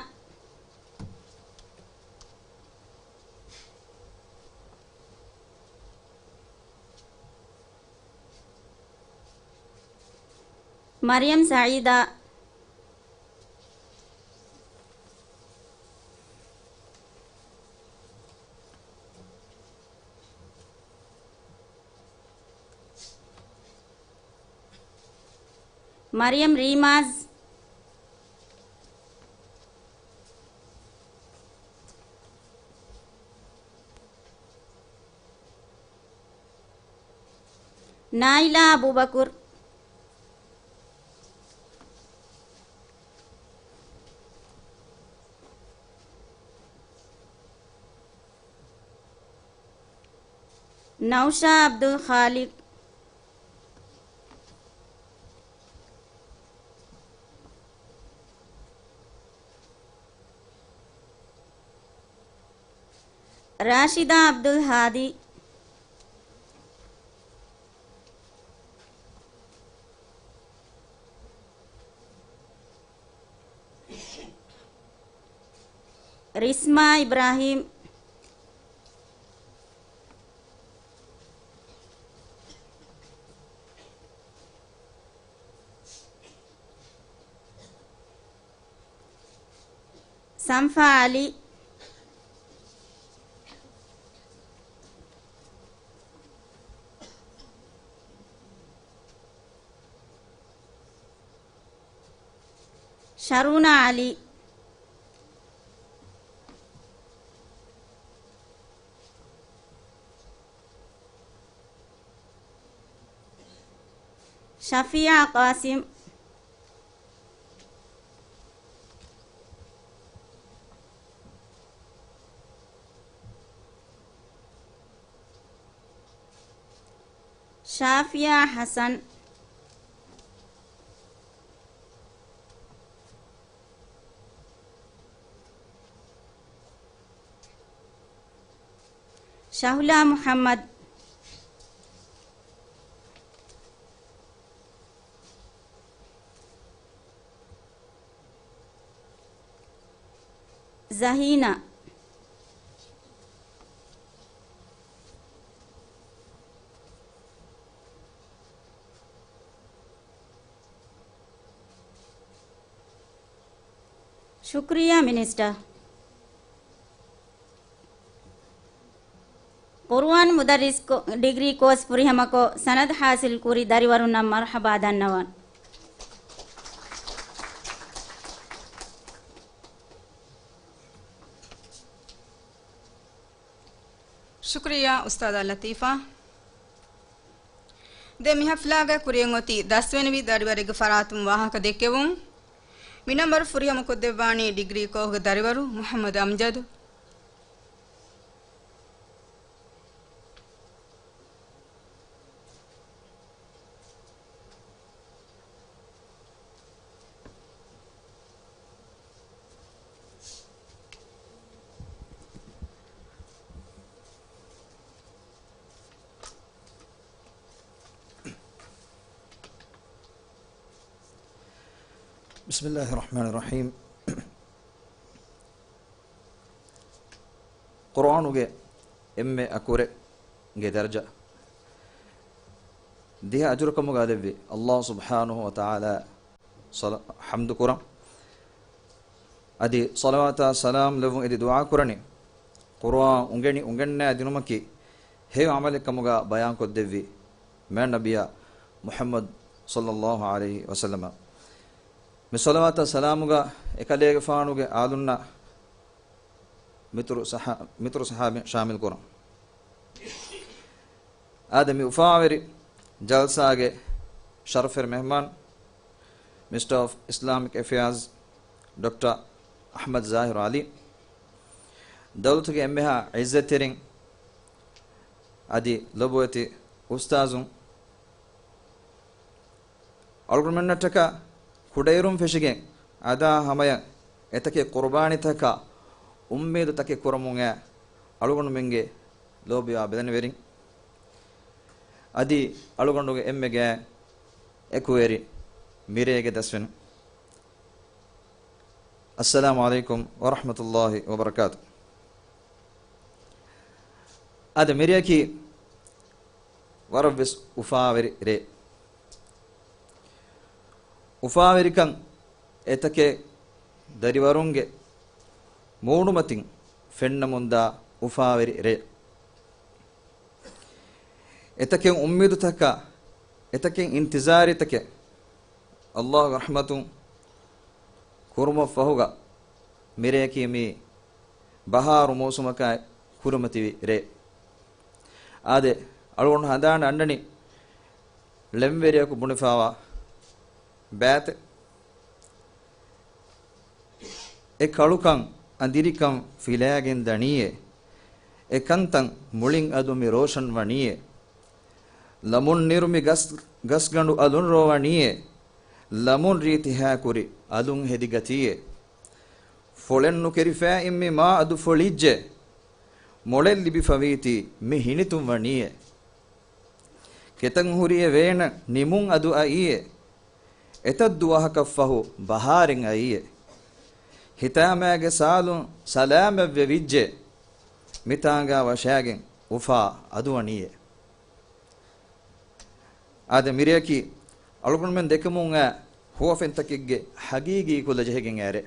މަރިޔަމް ސަޢީދާ. މަރިޔަމް ރީމާޒް. ނާއިލާ އަބޫބަކުރު. ނައުޝާ އަބްދުލް ޚާލިޤް. ރާޝިދާ އަބްދުލް ހާދީ. ރިސްމާ އިބްރާހީމް. ސަންފާ އަލީ. ޝަރޫނާ އަލީ. ޝަފީއާ ޤާސިމް. ޝާފިޔާ ޙަސަން. ޝަހުލާ މުޙައްމަދު. ޒަހީނާ. ޝުކްރިއްޔާ މިނިސްޓަރ. ޤުރުއާން މުދައްރިސް ކޮ-، ޑިގްރީ ކޯސް ފުރިހަމަކޮށް، ސަނަދު ޙާޞިލް ކުރި ދަރިވަރުންނަށް މަރުޙަބާ ދަންނަވަން. ޝުކްރިއްޔާ އުސްތާޛާ ލަތީފާ. ދެން މި ޙަފްލާގަ ކުރިޔަށް އޮތީ ދަސްވެނިވި ދަރިވަރެއްގެ ފަރާތުން ވާހަކަ ދެއްކެވުން. މި ނަންބަރު ފުރިހަމަކޮށްދެއްވާނީ ޑިގްރީ ކޯހުގެ ދަރިވަރު މުޙައްމަދު އަމްޖަދު. بسم الله الرحمن الرحيم. ޤުރުއާނުގެ އެންމެ އަކުރެއްގެ ދަރަޖަ ދިހަ އަޖުރުކަމުގަ ލެއްވި ﷲ ސުބްޙާނަހޫ ވަތަޢާލާ ޞަލަ-، ޙަމްދު ކުރަން. އަދި ޞަލަވާތާ ސަލާމް ލެއްވުން އެދި ދުޢާ ކުރަނީ، ޤުރުއާން އުނގެނި އުނގެންނާ ދިނުމަކީ ހެޔޮ ޢަމަލެއް ކަމުގަ ބަޔާންކޮށްދެއްވި މާތް ނަބިއްޔާ މުޙައްމަދު ޞައްލައްލާހު ޢަލައިހި ވަސައްލަމަށް. މި ޞަލަވާތާ ސަލާމުގަ އެކަލޭގެފާނުގެ އާލުންނަށް މިތުރު ޞަޙާ-، މިތުރު ޞަޙާބީން ޝާމިލް ކުރަން. އާދެ، މި އުފާވެރި ޖަލްސާގެ ޝަރަފުވެރި މެހްމާން، މިނިސްޓަރ އޮފް އިސްލާމިކް އެފެއާޒް، ޑޮކްޓަރ އަޙްމަދު ޒާހިރު ޢަލީ، ދައުލަތުގެ އެންމެހާ ޢިއްޒަތްތެރިން އަދި ލޮބުވެތި އުސްތާޒުން، އަޅުގަނޑުމެންނަށްޓަކާ ކުޑައިރުން ފެށިގެން އަދާ ހަމަޔަށް އެތަކެއް ޤުރުބާނީތަކާ އުއްމީދު ތަކެއް ކުރަމުން އައި އަޅުގަނޑުމެންގެ ލޯބިވާ ބެލެނިވެރިން، އަދި އަޅުގަނޑުގެ އެންމެ ގާތް އެކުވެރި މިރޭގެ ދަސްވެރިން. އައްސަލާމު ޢަލައިކުމް ވަރަޙްމަތުﷲި ވަބަރަކާތު. އަދި މިރޭއަކީ ވަރަށްވެސް އުފާވެރި ރޭ. އުފާވެރިކަން އެތަކެއް ދަރިވަރުންގެ މޫނުމަތިން ފެންނަމުންދާ އުފާވެރި ރޭ. އެތަކެއް އުއްމީދުތަކާ، އެތަކެއް އިންތިޒާރީތަކެއް ﷲގެ ރަޙްމަތުން ކުރުމަށްފަހުގަ މިރެއަކީ މީ ބަހާރު މޫސުމަކާ ކުރިމަތިވި ރޭ. އާދެ، އަޅުގަނޑު ހަނދާން އަންނަނީ ޅެންވެރިޔަކު ބުނެފާވާ ބައިތެއް. އެ ކަޅުކަން އަނދިރިކަން ފިލާގެން ދަނީއޭ. އެ ކަންތައް މުޅިން އަދު މި ރޯޝަން ވަނީއޭ. ލަމުން ނިރުމި ގަސް، ގަސްގަނޑު އަލުން ރޯވަނީއޭ. ލަމުން ރީތި ހާކުރި އަލުން ހެދިގަތީއޭ. ފޮޅެއް ނުކެރިފައި އިން މި މާ އަދު ފޮޅިއްޖެ. މޮޅެއް ލިބިފަވީތީ މި ހިނިތުން ވަނީއޭ. ކެތަން ހުރިއެވެ އޭނަ ނިމުން އަދު އައީއޭ. އެތައް ދުވަހަކަށްފަހު ބަހާރެއް އައީއޭ. ހިތާމައިގެ ސާލުން ސަލާމަތްވެ ވިއްޖެ. މިތާނގާ ވަށާގެން އުފާ އަދު ވަނީއޭ. އާދެ، މިރެއަކީ އަޅުގަނޑުމެން ދެކެމުން އައި ހުވަފެންތަކެއްގެ ހަގީގީ ކުލަ ޖެހިގެން އައި ރޭ.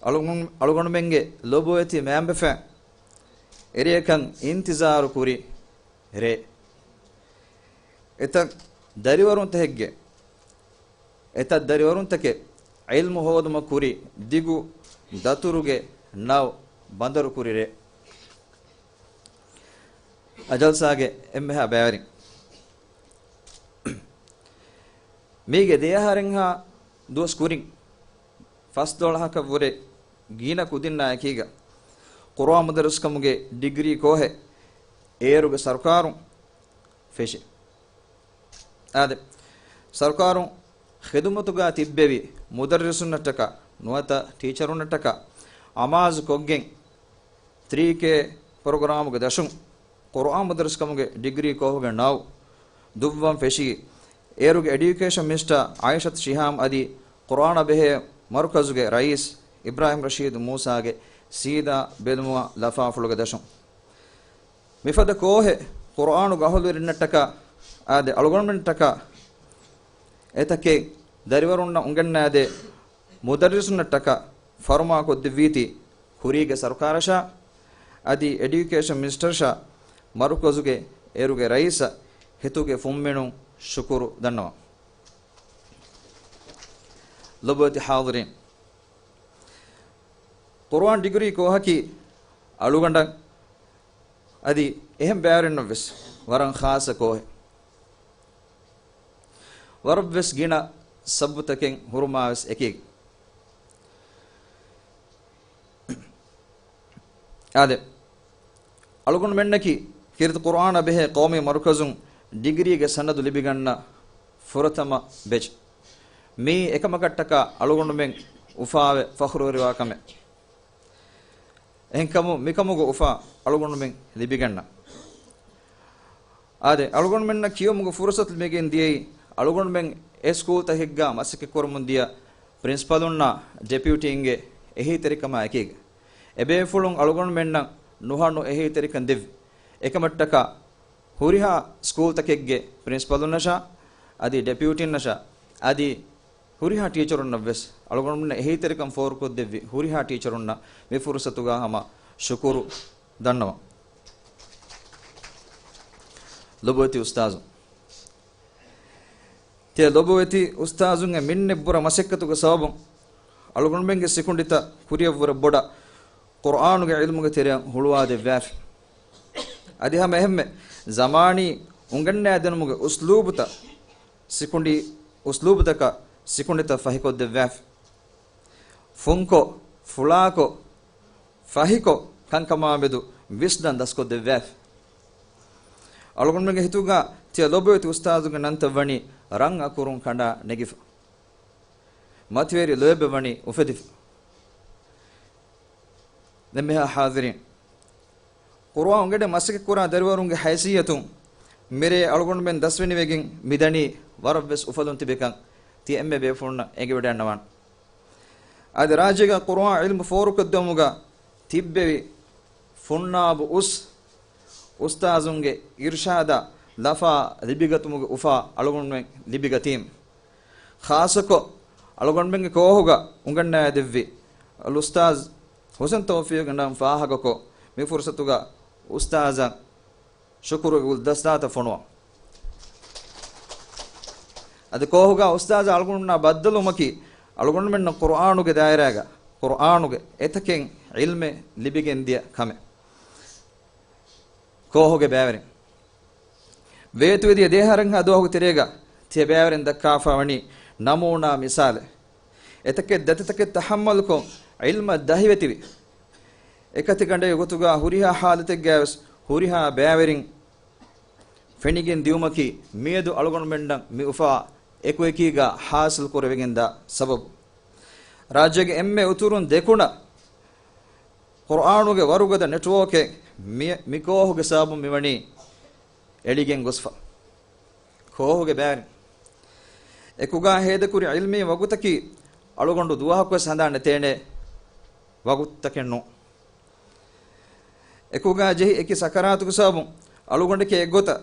އަޅުގަނޑު، އަޅުގަނޑުމެންގެ ލޮބުވެތި މައިންބަފައިން އެރެއަކަށް އިންތިޒާރު ކުރި ރޭ. އެތައް ދަރިވަރުންތަކެއްގެ، އެތައް ދަރިވަރުންތަކެއް ޢިލްމު ހޯދުމަށް ކުރި ދިގު ދަތުރުގެ ނައު ބަނދަރު ކުރި ރޭ. އަޖަލްސާގެ އެންމެހާ ބައިވެރިން، މީގެ ދެއަހަރެއްހާ ދުވަސް ކުރިން، ފަސްދޮޅަހަކަށް ވުރެ ގިނަ ކުދިންނާ އެކީގަ ޤުރުއާން މުދައްރިސްކަމުގެ ޑިގްރީ ކޯހެއް އޭރުގެ ސަރުކާރުން ފެށި. އާދެ، ސަރުކާރުން ޚިދުމަތުގަ ތިއްބެވި މުދައްރިސުންނަށްޓަކާ ނުވަތަ ޓީޗަރުންނަށްޓަކާ އަމާޒު ކޮށްގެން، ތްރީ ކޭ ޕްރޮގްރާމުގެ ދަށުން ޤުރުއާން މުދައްރިސްކަމުގެ ޑިގްރީ ކޯހުގެ ނައު ދުއްވަން ފެށީ. އޭރުގެ އެޑިއުކޭޝަން މިނިސްޓަރ އާއިޝަތު ޝިހާމް އަދި ޤުރުއާނާ ބެހޭ މަރުކަޒުގެ ރައީސް އިބްރާހިމް ރަޝީދު މޫސާގެ ސީދާ ބެލުމުގަ ލަފާފުޅުގެ ދަށުން، މިފަދަ ކޯހެއް ޤުރުއާނުގެ އަހުލުވެރިންނަށްޓަކާ އާދެ، އަޅުގަނޑުމެންނަށްޓަކާ އެތަކެއް ދަރިވަރުންނަށް އުނގަންނާދޭ މުދައްރިސުންނަށްޓަކާ ފަރުމާކޮށްދެއްވީތީ ކުރީގެ ސަރުކާރަށާ އަދި އެޑިއުކޭޝަން މިނިސްޓަރަށާ މަރުކަޒުގެ އޭރުގެ ރައީސަށް ހިތުގެ ފުންމިނުން ޝުކުރު ދަންނަވަން. ލޮބުވެތި ޙާޟިރީން، ޤުރުއާން ޑިގްރީ ކޯހަކީ އަޅުގަނޑަށް އަދި އެހެން ބައިވެރިންނަށްވެސް ވަރަށް ޚާއްޞަ ކޯހެއް. ވަރަށްވެސް ގިނަ ސަބަބުތަކެއް ހުރުމާވެސް އެކީގަ. އާދެ، އަޅުގަނޑުމެންނަކީ ކީރިތި ޤުރުއާނާ ބެހޭ ޤައުމީ މަރުކަޒުން ޑިގްރީގެ ސަނަދު ލިބިގަންނަ ފުރަތަމަ ބެޗް. މީ އެކަމަކަށްޓަކާ އަޅުގަނޑުމެން އުފާވެ ފަޚުރުވެރިވާ ކަމެއް. އެހެންކަމުން މިކަމުގެ އުފާ އަޅުގަނޑުމެން ލިބިގަންނަ. އާދެ، އަޅުގަނޑުމެންނަށް ކިޔުމުގެ ފުރުސަތު ލިބިގެން ދިޔައީ އަޅުގަނޑުމެން އެ ސްކޫލްތަކެއްގަ މަސައްކަތްކުރަމުން ދިޔަ ޕްރިންސިޕަލުންނާ ޑެޕިއުޓީންގެ އެހީތެރިކަމާ އެކީގަ. އެބޭފުޅުން އަޅުގަނޑުމެންނަށް ނުހަނު އެހީތެރިކަން ދެއްވި. އެކަމަށްޓަކާ ހުރިހާ ސްކޫލްތަކެއްގެ ޕްރިންސިޕަލުންނަށާ އަދި ޑެޕިއުޓީންނަށާ އަދި ހުރިހާ ޓީޗަރުންނަށްވެސް އަޅުގަނޑުމެންނަށް އެހީތެރިކަން ފޯރުކޮށްދެއްވި ހުރިހާ ޓީޗަރުންނަށް މި ފުރުސަތުގަ ހަމަ ޝުކުރު ދަންނަވަން. ލޮބުވެތި އުސްތާޒު، ތިޔަ ލޮބުވެތި އުސްތާޒުންގެ މިންނެއް ބުރަ މަސައްކަތުގެ ސަބަބުން އަޅުގަނޑުމެންގެ ސިކުނޑިތައް ކުރިއަށްވުރެ ބޮޑަށް ޤުރުއާނުގެ ޢިލްމުގެ ތެރެއަށް ހުޅުވާދެއްވާފި. އަދި ހަމަ އެހެންމެ ޒަމާނީ އުނގަންނައިދިނުމުގެ އުސްލޫބުތައް ސިކުނޑި، އުސްލޫބުތަކަށް ސިކުނޑިތައް ފަހިކޮށްދެއްވާފި. ފުންކޮށް، ފުޅާކޮށް، ފަހިކޮށް، ކަންކަމާމެދު ވިސްނަން ދަސްކޮށްދެއްވާފި. އަޅުގަނޑުމެންގެ ހިތުގަ ތިޔަ ލޮބުވެތި އުސްތާޒުގެ ނަންތައް ވަނީ ރަން އަކުރުން ކަނޑާ ނެގިފަ. މަތިވެރި ލޯތްބެއް ވަނީ އުފެދިފަ. އެންމެހާ ޙާޟިރީން، ޤުރުއާން އުނގެނެ މަސައްކަތްކުރާ ދަރިވަރުންގެ ހައިސިއްޔަތުން މިރޭ އަޅުގަނޑުމެން ދަސްވެނިވެގެން މިދަނީ ވަރަށްވެސް އުފަލުން ތިބިކަން ތި އެންމެ ބޭފުޅުންނަށް އެނގިވަޑައިގަންނަވާނެ. އަދި ރާއްޖޭގަ ޤުރުއާން ޢިލްމު ފޯރުކޮށްދެވުމުގަ ތިއްބެވި ފުންނާބު އުސް އުސްތާޒުންގެ އިރުޝާދާ ލަފާ ލިބިގަތުމުގެ އުފާ އަޅުގަނޑުމެން ލިބިގަތީމު. ޚާއްޞަކޮށް، އަޅުގަނޑުމެންގެ ކޯހުގަ އުނގަންނައިދެއްވި އަލްއުސްތާޒް ހުސެން ތައުފީޤްގެ ނަން ފާހަގަކޮށް، މި ފުރުސަތުގަ އުސްތާޒަށް ޝުކުރުގެ ގުލްދަސްތާތައް ފޮނުވަން. އަދި ކޯހުގަ އުސްތާޒާ އަޅުގަނޑުމެންނާ ބައްދަލުވުމަކީ، އަޅުގަނޑުމެންނަށް ޤުރުއާނުގެ ދާއިރާގަ، ޤުރުއާނުގެ އެތަކެއް ޢިލްމެއް ލިބިގެންދިޔަ ކަމެއް. ކޯހުގެ ބައިވެރިން، ވޭތުވެދިޔަ ދެއަހަރަށްހާ ދުވަހުގެ ތެރޭގަ ތިޔަބައިވެރިން ދައްކާފަ ވަނީ ނަމޫނާ މިސާލެއް. އެތަކެއް ދަތިތަކެއް ތަޙައްމަލުކޮށް، ޢިލްމަށް ދަހިވެތިވި، އެކަތިގަނޑެއް ގޮތުގަ ހުރިހާ ޙާލަތެއްގައިވެސް ހުރިހާ ބައިވެރިން ފެނިގެން ދިއުމަކީ މިއަދު އަޅުގަނޑުމެންނަށް މިއުފާ އެކުއެކީގަ ޙާޞިލްކުރެވިގެންދާ ސަބަބު. ރާއްޖޭގެ އެންމެ އުތުރުން ދެކުނަށް ޤުރުއާނުގެ ވަރުގަދަ ނެޓްވޯކެއް މި، މިކޯހުގެ ސަބަބުން މިވަނީ އެޅިގެން ގޮސްފަ. ކޯހުގެ ބައިވެރިން އެކުގަ ހޭދަކުރި ޢިލްމީ ވަގުތަކީ އަޅުގަނޑު ދުވަހަކުވެސް ހަނދާން ނެތޭނެ ވަގުތުތަކެއް ނޫން. އެކުގަ ޖެހި އެކި ސަކަރާތުގެ ސަބަބުން އަޅުގަނޑަކީ އެއްގޮތަށް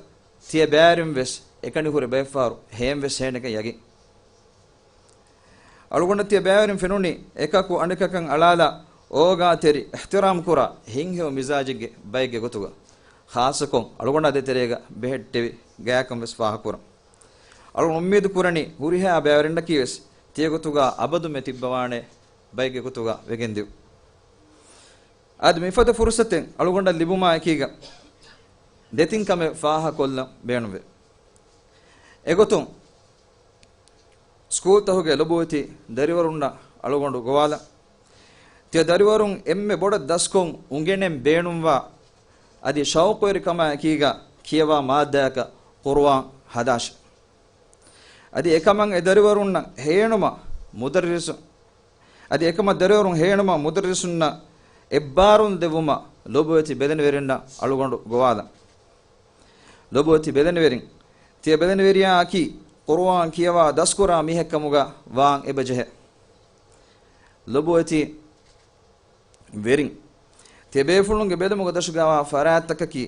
ތިޔަ ބައިވެރިން ވެސް އެކަނި ހުރެ ބައެއްފަހަރު ހޭން ވެސް ހޭނެކަން ޔަގީން. އަޅުގަނޑަށް ތިޔަ ބައިވެރިން ފެނުނީ އެކަކު އަނެކަކަށް އަޅާލާ އޯގާތެރި އިޙްތިރާމް ކުރާ ހިތްހެޔޮ މިޒާޖެއްގެ ބައެއްގެ ގޮތުގަ. ޚާއްޞަކޮށް އަޅުގަނޑާ ދޭތެރޭގަ ބެހެއްޓެވި ގާތްކަން ވެސް ފާހަގަކުރަން. އަޅުގަނޑު އުއްމީދު ކުރަނީ ހުރިހާ ބައިވެރިންނަކީ ވެސް ތިޔަ ގޮތުގަ އަބަދުމެ ތިއްބަވާނެ ބައެއްގެ ގޮތުގަ ވެގެންދިއު. އަދި މިފަދަ ފުރުސަތެއް އަޅުގަނޑަށް ލިބުމާ އެކީގަ ދެތިން ކަމެއް ފާހަގަކޮށްލަން ބޭނުންވޭ. އެގޮތުން ސްކޫލްތަހުގެ ލޮބުވެތި ދަރިވަރުންނަށް އަޅުގަނޑު ގޮވާލަން. ތިޔަ ދަރިވަރުން އެންމެ ބޮޑަށް ދަސްކޮށް އުނގެނެން ބޭނުންވާ އަދި ޝައުޤުވެރިކަމާ އެކީގަ ކިޔަވާ މާއްދާއަކަށް ޤުރުއާން ހަދާށެ. އަދި އެކަމަށް އެ ދަރިވަރުންނަށް ހޭނުމަށް މުދައްރިސު، އަދި އެކަމަށް ދަރިވަރުން ހޭނުމަށް މުދައްރިސުންނަށް އެއްބާރުލު ދެއްވުމަށް ލޮބުވެތި ބެލެނިވެރިންނަށް އަޅުގަނޑު ގޮވާލަން. ލޮބުވެތި ބެލެނިވެރިން، ތިޔަ ބެލެނިވެރިޔާއަކީ ޤުރުއާން ކިޔަވާ ދަސްކުރާ މީހެއްކަމުގަ ވާން އެބަޖެހޭ. ލޮބުވެތި ވެރިން، ތިޔަބޭފުޅުންގެ ބެލުމުގެ ދަށުގަވާ ފަރާތްތަކަކީ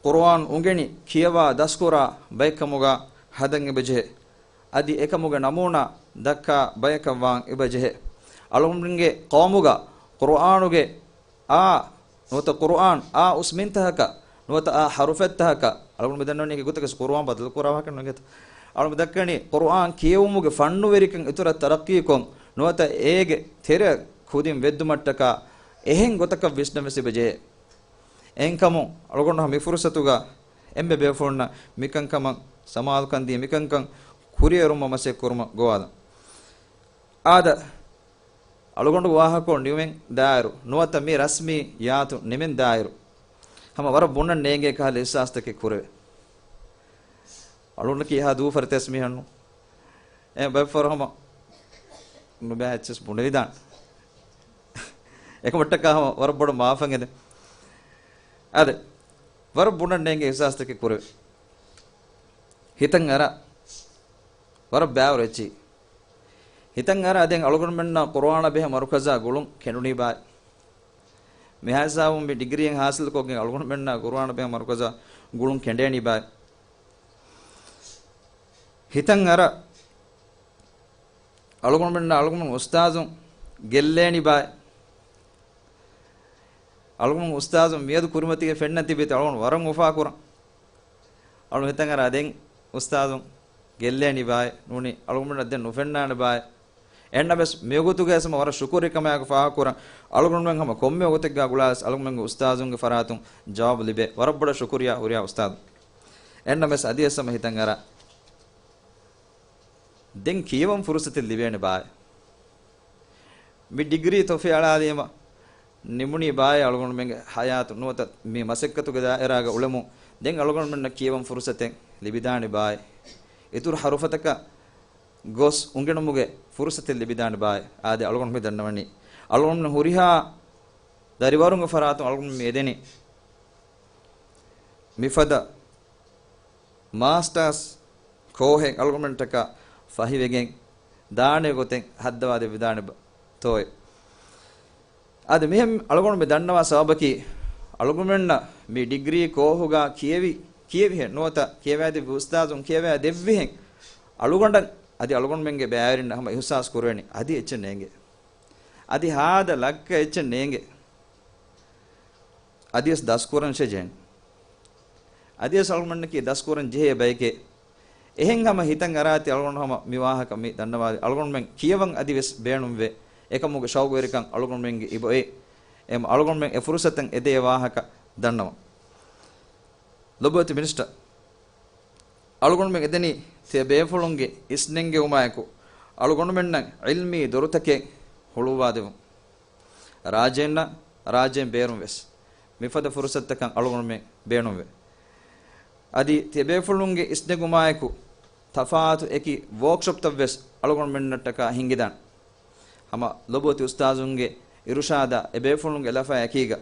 ޤުރުއާން އުނގެނި ކިޔަވާ ދަސްކުރާ ބައެއްކަމުގަ ހަދަން އެބަޖެހޭ. އަދި އެކަމުގެ ނަމޫނާ ދައްކާ ބަޔަކަށް ވާން އެބަޖެހޭ. އަޅުގަނޑުގެ ޤައުމުގަ ޤުރުއާނުގެ އާ ނުވަތަ ޤުރުއާން އާ އުސްމިންތަކަކަށް ނުވަތަ އާ ޙަރުފެއްތަކަކަށް އަޅުގަނޑު މި ދަންނަވަނީ އެކި ގޮތަކަށް ޤުރުއާން ބަދަލު ކުރާ ވާހަކަ ނުގެތަ؟ އަޅުގަނޑު ދައްކަނީ ޤުރުއާން ކިޔެވުމުގެ ފަންނުވެރިކަން އިތުރަށް ތަރައްޤީކޮށް ނުވަތަ އޭގެ ތެރެއަށް ކުދިން ވެއްދުމަށްޓަކާ އެހެން ގޮތަކަށް ވިސްނަން ވެސް އެބަޖެހޭ. އެހެންކަމުން އަޅުގަނޑު މި ފުރުސަތުގަ އެންމެ ބޭފުޅުންނަށް މިކަންކަމަށް ސަމާލުކަން ދީ މިކަންކަން ކުރިއެރުމަށް މަސައްކަތް ކުރުމަށް ގޮވާލަން. އާދަ، އަޅުގަނޑު ވާހަކަކޮށް ނިމެން ދާއިރު ނުވަތަ މި ރަސްމީ ޔާތު ނިމެން ދާއިރު ހަމަ ވަރަށް ބުނަން ނޭނގޭ ކަހަލަ އިޙްސާސްތަކެއް ކުރެވޭ. އަޅުގަނޑަކީ އެހާ ދޫފަރިތަ މީހެއް ނޫން. އެ ބައެއްފަހަރު ހަމަ ނުބައި އެއްޗެސް ބުނެވިދާނެ. އެކަމަށްޓަކާ ހަމަ ވަރަށް ބޮޑަށް މާފަށް އެދެން. އާދެ، ވަރަށް ބުނަން ނޭނގޭ އިޙްސާސްތަކެއް ކުރެވޭ. ހިތަށް އަރާ ވަރަށް ބާވަރު އެއްޗި. ހިތަށް އަރާ ދެން އަޅުގަނޑުމެންނާ ޤުރުއާނާ ބެހޭ މަރުކަޒާ ގުޅުން ކެނޑުނީ ބާއި. މިހާ ހިސާބުން މި ޑިގްރީއެއް ހާސިލްކޮށްގެން އަޅުގަނޑުމެންނާ ޤުރުއާނާ ބެހޭ މަރުކަޒާ ގުޅުން ކެނޑޭނީ ބާއި. ހިތަށް އަރާ އަޅުގަނޑުމެންނާ އަޅުގަނޑު އުސްތާޒުން ގެއްލޭނީ ބާއި. އަޅުގަނޑު އުސްތާޒުން މިއަދު ކުރިމަތީގަ ފެންނަން ތިބީތީ އަޅުގަނޑު ވަރަށް އުފާކުރަން. އަޅުގަނޑު ހިތަށް އަރާ ދެން އުސްތާޒުން ގެއްލޭނީ ބާއި، ނޫނީ އަޅުގަނޑުމެންނަށް ދެން ނުފެންނާނެ ބާއި. އެހެންނަމަވެސް މިވަގުތުގައި ހަމަ ވަރަށް ޝުކުރީ ކަމާއެކު ފާހަގަކުރަން، އަޅުގަނޑުމެން ހަމަ ކޮންމެ ވަގުތެއްގަ ގުޅާވެސް އަޅުގަނޑުމެންގެ އުސްތާޒުންގެ ފަރާތުން ޖަވާބު ލިބޭ. ވަރަށް ބޮޑަށް ޝުކުރިއްޔާ ހުރިހާ އުސްތާޒުން. އެހެންނަމަވެސް އަދިވެސް ހަމަ ހިތަށް އަރާ ދެން ކިޔަވަން ފުރުސަތެއް ލިބޭނެ ބާއި. މި ޑިގްރީ ތޮފި އަޅާލީމަ ނިމުނީ ބާއި އަޅުގަނޑުމެންގެ ހަޔާތު ނުވަތަ މި މަސައްކަތުގެ ދާއިރާގަ އުޅެމުން ދެން އަޅުގަނޑުމެންނަށް ކިޔަވަން ފުރުސަތެއް ލިބިދާނެ ބާއި. އިތުރު ހަރުފަތަކަށް ގޮސް އުނގެނުމުގެ ފުރުސަތެއް ލިބިދާނެ ބާއި. އާދެ، އަޅުގަނޑު މި ދަންނަވަނީ އަޅުގަނޑުމެން ހުރިހާ ދަރިވަރުންގެ ފަރާތުން އަޅުގަނޑު މި އެދެނީ މިފަދަ މާސްޓާސް ކޯހެއް އަޅުގަނޑުމެންޓަކަށް ފަހިވެގެން ދާނެ ގޮތެއް ހައްދަވާ ދެއްވިދާނެ ބަ-، ތޯއޭ. އަދި މިހެން އަޅުގަނޑު މި ދަންނަވާ ސަބަބަކީ، އަޅުގަނޑުމެންނަށް މި ޑިގްރީ ކޯހުގަ ކިޔެވި، ކިޔެވިހެން ނުވަތަ ކިޔަވައިދެއްވި އުސްތާޒުން ކިޔަވައިދެއްވިހެން އަޅުގަނޑަށް އަދި އަޅުގަނޑުމެންގެ ބައިވެރިންނަށް ހަމަ އިޙްސާސް ކުރެވެނީ އަދި އެއްޗެއް ނޭނގޭ. އަދި ހާދަ ލައްކަ އެއްޗެއް ނޭނގޭ. އަދިވެސް ދަސްކުރަން ޖެހޭނެ. އަދިވެސް އަޅުގަނޑަކީ ދަސްކުރަން ޖެހޭ ބަޔެކޭ. އެހެން ހަމަ ހިތަށް އަރާތީ އަޅުގަނޑު ހަމަ މި ވާހަކަ މި ދަންނަވާލި. އަޅުގަނޑުމެން ކިޔަވަން އަދިވެސް ބޭނުންވޭ. އެކަމުގެ ޝައުގުވެރިކަން އަޅުގަނޑުމެންގެ އިބޮއޭ. އެމަ އަޅުގަނޑުމެން އެ ފުރުސަތަށް އެދޭ ވާހަކަ ދަންނަވަން. ލޮބުވެތި މިނިސްޓަރ، އަޅުގަނޑުމެން އެދެނީ ތިޔަބޭފުޅުންގެ އިސްނެންގެވުމާއެކު، އަޅުގަނޑުމެންނަށް ޢިލްމީ ދޮރުތަކެއް ހުޅުއްވާދެވުން. ރާއްޖޭންނަށް، ރާއްޖޭން ބޭރުން ވެސް މިފަދަ ފުރުސަތުތަކަށް އަޅުގަނޑުމެން ބޭނުންވޭ. އަދި ތިޔަބޭފުޅުންގެ އިސްނެގުމާއެކު ތަފާތު އެކި ވޯކްޝޮޕްތައް ވެސް އަޅުގަނޑުމެންނަށްޓަކާ ހިންގިދާނެ. ހަމަ ލޮބުވެތި އުސްތާޒުންގެ އިރުޝާދާ އެބޭފުޅުންގެ ލަފާ އެކީގަ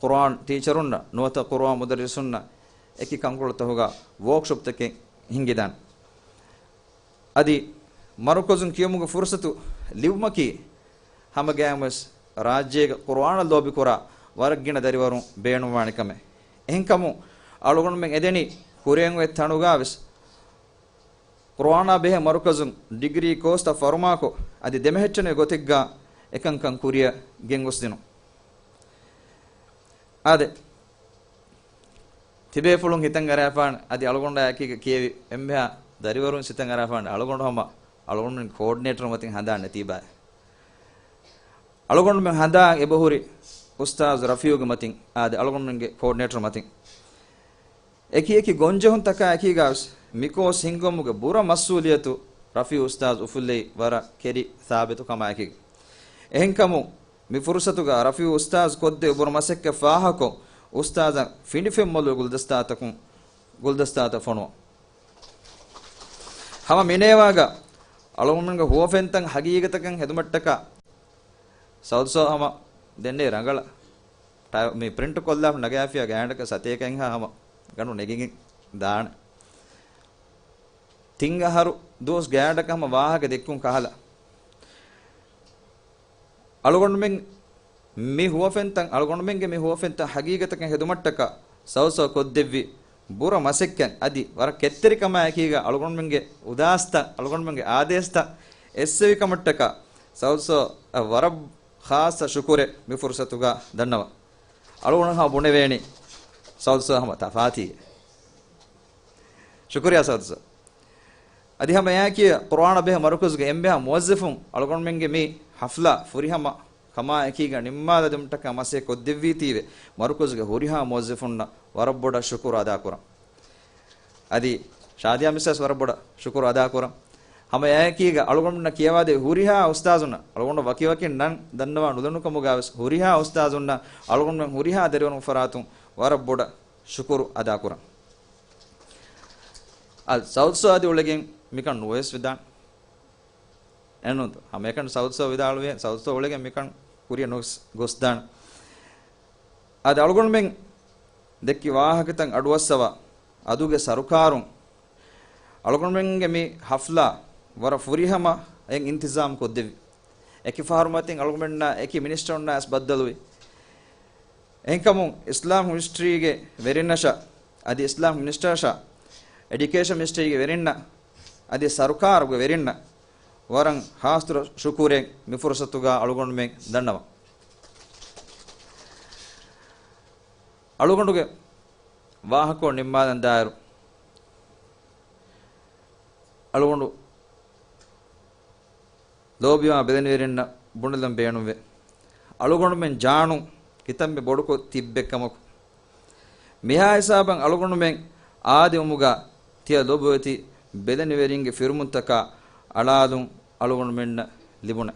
ޤުރުއާން ޓީޗަރުންނަށް ނުވަތަ ޤުރުއާން މުދައްރިސުންނަށް އެކި ކަންކޮޅުތަކުގަ ވޯކްޝޮޕްތަކެއް ހިންގިދާނެ. އަދި މަރުކަޒުން ކިޔުމުގެ ފުރުސަތު ލިބުމަކީ ހަމަގައިމުވެސް ރާއްޖޭގެ ޤުރުއާނަށް ލޯބިކުރާ ވަރަށްގިނަ ދަރިވަރުން ބޭނުންވާނެ ކަމެއް. އެހެންކަމުން އަޅުގަނޑުމެން އެދެނީ ކުރިއަށް އޮތް ތަނުގަ ވެސް ޤުރުއާނާ ބެހޭ މަރުކަޒުން ޑިގްރީ ކޯސްތައް ފަރުމާކޮށް، އަދި ދެމެހެއްޓެނި ގޮތެއްގަ އެކަންކަން ކުރިއަށް ގެންގޮސްދިނުން. އާދެ، ތިބޭފުޅުން ހިތަށް އަރާފާނެ، އަދި އަޅުގަނޑާ އެކީގަ ކިޔެވި އެންމެހާ ދަރިވަރުން ހިތަށް އަރާފާނެ، އަޅުގަނޑު ހަމަ އަޅުގަނޑުމެން ކޯޑިނޭޓަރ މަތިން ހަނދާން ނެތީބާ. އަޅުގަނޑުމެން ހަނދާން އެބަހުރި އުސްތާޒު ރަފީޢުގެ މަތިން، އާދެ، އަޅުގަނޑުމެންގެ ކޯޑިނޭޓަރ މަތިން. އެކި އެކި ގޮންޖެހުންތަކާ އެކީގަވެސް މިކޯސް ހިންގުމުގެ ބުރަ މަސްއޫލިއްޔަތު ރަފީޢު އުސްތާޒު އުފުއްލެވި ވަރަށް ކެރި ސާބިތު ކަމާއެކީގަ. އެހެންކަމުން މި ފުރުސަތުގަ ރަފީޢު އުސްތާޒު ކޮށްދެއްވި ބުރަ މަސައްކަތް ފާހަގަކޮށް، އުސްތާޒަށް ފިނޑިފެންމޮލުވި ގުލްދަސްތާތަކުން، ގުލްދަސްތާތައް ފޮނުވަން. ހަމަ މިނޭވާގަ އަޅުގަނޑުމެންގެ ހުވަފެންތައް ހަގީގަތަކަށް ހެދުމަށްޓަކާ ސައުދު ސާ ހަމަ ދެންނެވި ރަނގަޅަށް ޓައި-، މި ޕްރިންޓް ކޮށްލާފަ ނަގާފިޔާ ގާތްގަނޑަކަށް ސަތޭކައެއްހާ ހަމަ ގަނޑު ނެގިގެން ދާނެ. ތިން އަހަރު ދުވަސް ގާތްގަނޑަކަށް ހަމަ ވާހަކަ ދެއްކުން ކަހަލަ. އަޅުގަނޑުމެން މި ހުވަފެންތައް، އަޅުގަނޑުމެންގެ މި ހުވަފެންތައް ހަގީގަތަކަށް ހެދުމަށްޓަކާ ސައުދު ސާ ކޮށްދެއްވި ބުރަ މަސައްކަތް އަދި ވަރަށް ކެތްތެރިކަމާއެކީގަ އަޅުގަނޑުމެންގެ އުދާސްތައް، އަޅުގަނޑުމެންގެ އާދޭސްތައް އެއްސެވިކަމަށްޓަކާ ސައުދު ސާ އަށް ވަރަށް ޚާއްޞަ ޝުކުރެއް މި ފުރުސަތުގަ ދަންނަވަން. އަޅުގަނޑު ހަމަ ބުނެވޭނީ ސައުދު ސާ ހަމަ ތަފާތީ. ޝުކުރިއްޔާ ސައުދު ސާ. އަދި ހަމަ އެއާއެކީ ޤުރުއާނާ ބެހޭ މަރުކަޒުގެ އެންމެހާ މުވައްޒަފުން އަޅުގަނޑުމެންގެ މި ހަފްލާ ފުރިހަމަ ކަމާއެކީގަ ނިންމާލަދިނުމަށްޓަކާ މަސައްކަތް ކޮށްދެއްވީތީވެ، މަރުކަޒުގެ ހުރިހާ މުވައްޒަފުންނަށް ވަރަށް ބޮޑަށް ޝުކުރު އަދާކުރަން. އަދި ޝާދިޔާ މިސްއަށް ވަރަށް ބޮޑަށް ޝުކުރު އަދާކުރަން. ހަމަ އެއާއެކީގަ އަޅުގަނޑުމެންނަށް ކިޔަވާދެވި ހުރިހާ އުސްތާޒުންނަށް، އަޅުގަނޑު ވަކިވަކިން ނަން ދަންނަވާ ނުލަނޑުކަމުގަވެސް ހުރިހާ އުސްތާޒުންނަށް އަޅުގަނޑުމެން ހުރިހާ ދަރިވަރުން ފަރާތުން ވަރަށް ބޮޑަށް ޝުކުރު އަދާކުރަން. އަދި ސައުދު ސާ އަދި އުޅެގެން މިކަން ނުވެސް ވެދާނެ. އެންނުންތޯ؟ ހަމައެކަނި ސައުދު ސާ ވިދާޅުވޭ، ސައުދު ސާ އުޅެގެން މިކަން ކުރިއަށް ނުވެސް ގޮސްދާނެ. އަދި އަޅުގަނޑުމެން ދެއްކި ވާހަކަތައް އަޑުއައްސަވާ، އަދުގެ ސަރުކާރުން އަޅުގަނޑުމެންގެ މި ހަފްލާ ވަރަށް ފުރިހަމައިން އިންތިޒާމް ކޮށްދެއްވި. އެކި ފަހަރު މަތިން އަޅުގަނޑުމެންނާ އެކި މިނިސްޓަރުންނާ ވެސް ބައްދަލުވި. އެހެންކަމުން އިސްލާމް މިނިސްޓްރީގެ ވެރިންނަށާ، އަދި އިސްލާމް މިނިސްޓަރަށާ، އެޑިއުކޭޝަން މިނިސްޓްރީގެ ވެރިންނަށް، އަދި ސަރުކާރުގެ ވެރިންނަށް ވަރަށް ޚާއްޞަ ޝުކުރެއް މި ފުރުސަތުގަ އަޅުގަނޑުމެން ދަންނަވަން. އަޅުގަނޑުގެ ވާހަކަ ނިންމާލަން ދާއިރު، އަޅުގަނޑު ލޯބިވާ ބެލެނިވެރިންނަށް ބުނެލަން ބޭނުންވޭ. އަޅުގަނޑުމެން ޖާނުން ކިތަންމެ ބޮޑުކޮށް ތިއްބެއްކަމަކު، މިހާ ހިސާބަށް އަޅުގަނޑުމެން އާދެވުމުގަ ތިޔަ ލޮބުވެތި ބެލެނިވެރިންގެ ފިރުމުންތަކާ އަޅާލުން އަޅުގަނޑުމެންނަށް ލިބުނެ.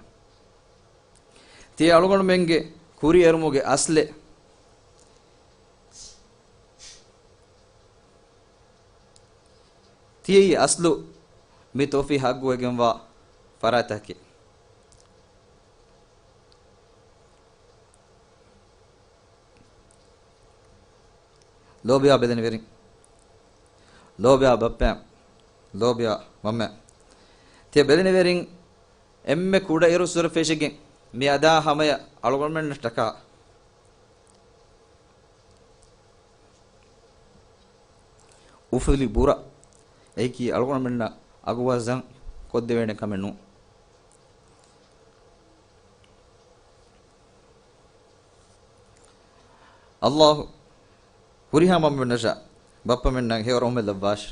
ތިޔަ އަޅުގަނޑުމެންގެ ކުރިއެރުމުގެ އަސްލެއް. ތިޔައީ އަސްލު މި ތޮފީ ހައްގުވެގެންވާ ފަރާތަކީ. ލޯބިވާ ބެލެނިވެރިން، ލޯބިވާ ބައްޕައިން، ލޯބިވާ މަންމައިން، ތިޔަ ބެލެނިވެރިން އެންމެ ކުޑައިރުއްސުރެ ފެށިގެން މި އަދާ ހަމަޔަށް އަޅުގަނޑުމެންނަށްޓަކާ އުފުލި ބުރަ، އެއީކީ އަޅުގަނޑުމެންނަށް އަގު ވަޒަން ކޮށްދެވޭނެ ކަމެއް ނޫން. އައްލާހު ހުރިހާ މަންމަމެންނަށާ ބައްޕަމެންނަށް ހެޔޮ ރަހުމަތް ލައްވާށި.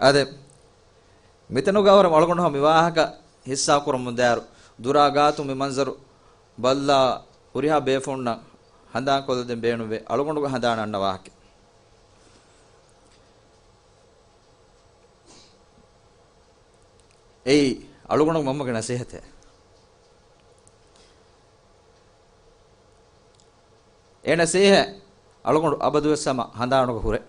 އާދެ، މިތަނުގަ ވަރަށް އަޅުގަނޑު ހަމަ މި ވާހަކަ ހިއްސާ ކުރަމުން ދާއިރު، ދުރާ ގާތުން މި މަންޒަރު ބައްލާ ހުރިހާ ބޭފުޅުންނަށް ހަނދާންކޮށްލަދޭން ބޭނުންވޭ. އަޅުގަނޑުގެ ހަނދާނަށް އަންނަ ވާހަކަ. އެއީ އަޅުގަނޑު މަންމަގެ ނަސޭހަތެއް. އެ ނަސޭހަތް އަޅުގަނޑު އަބަދުވެސް ހަމަ ހަނދާނުގަ ހުރޭ.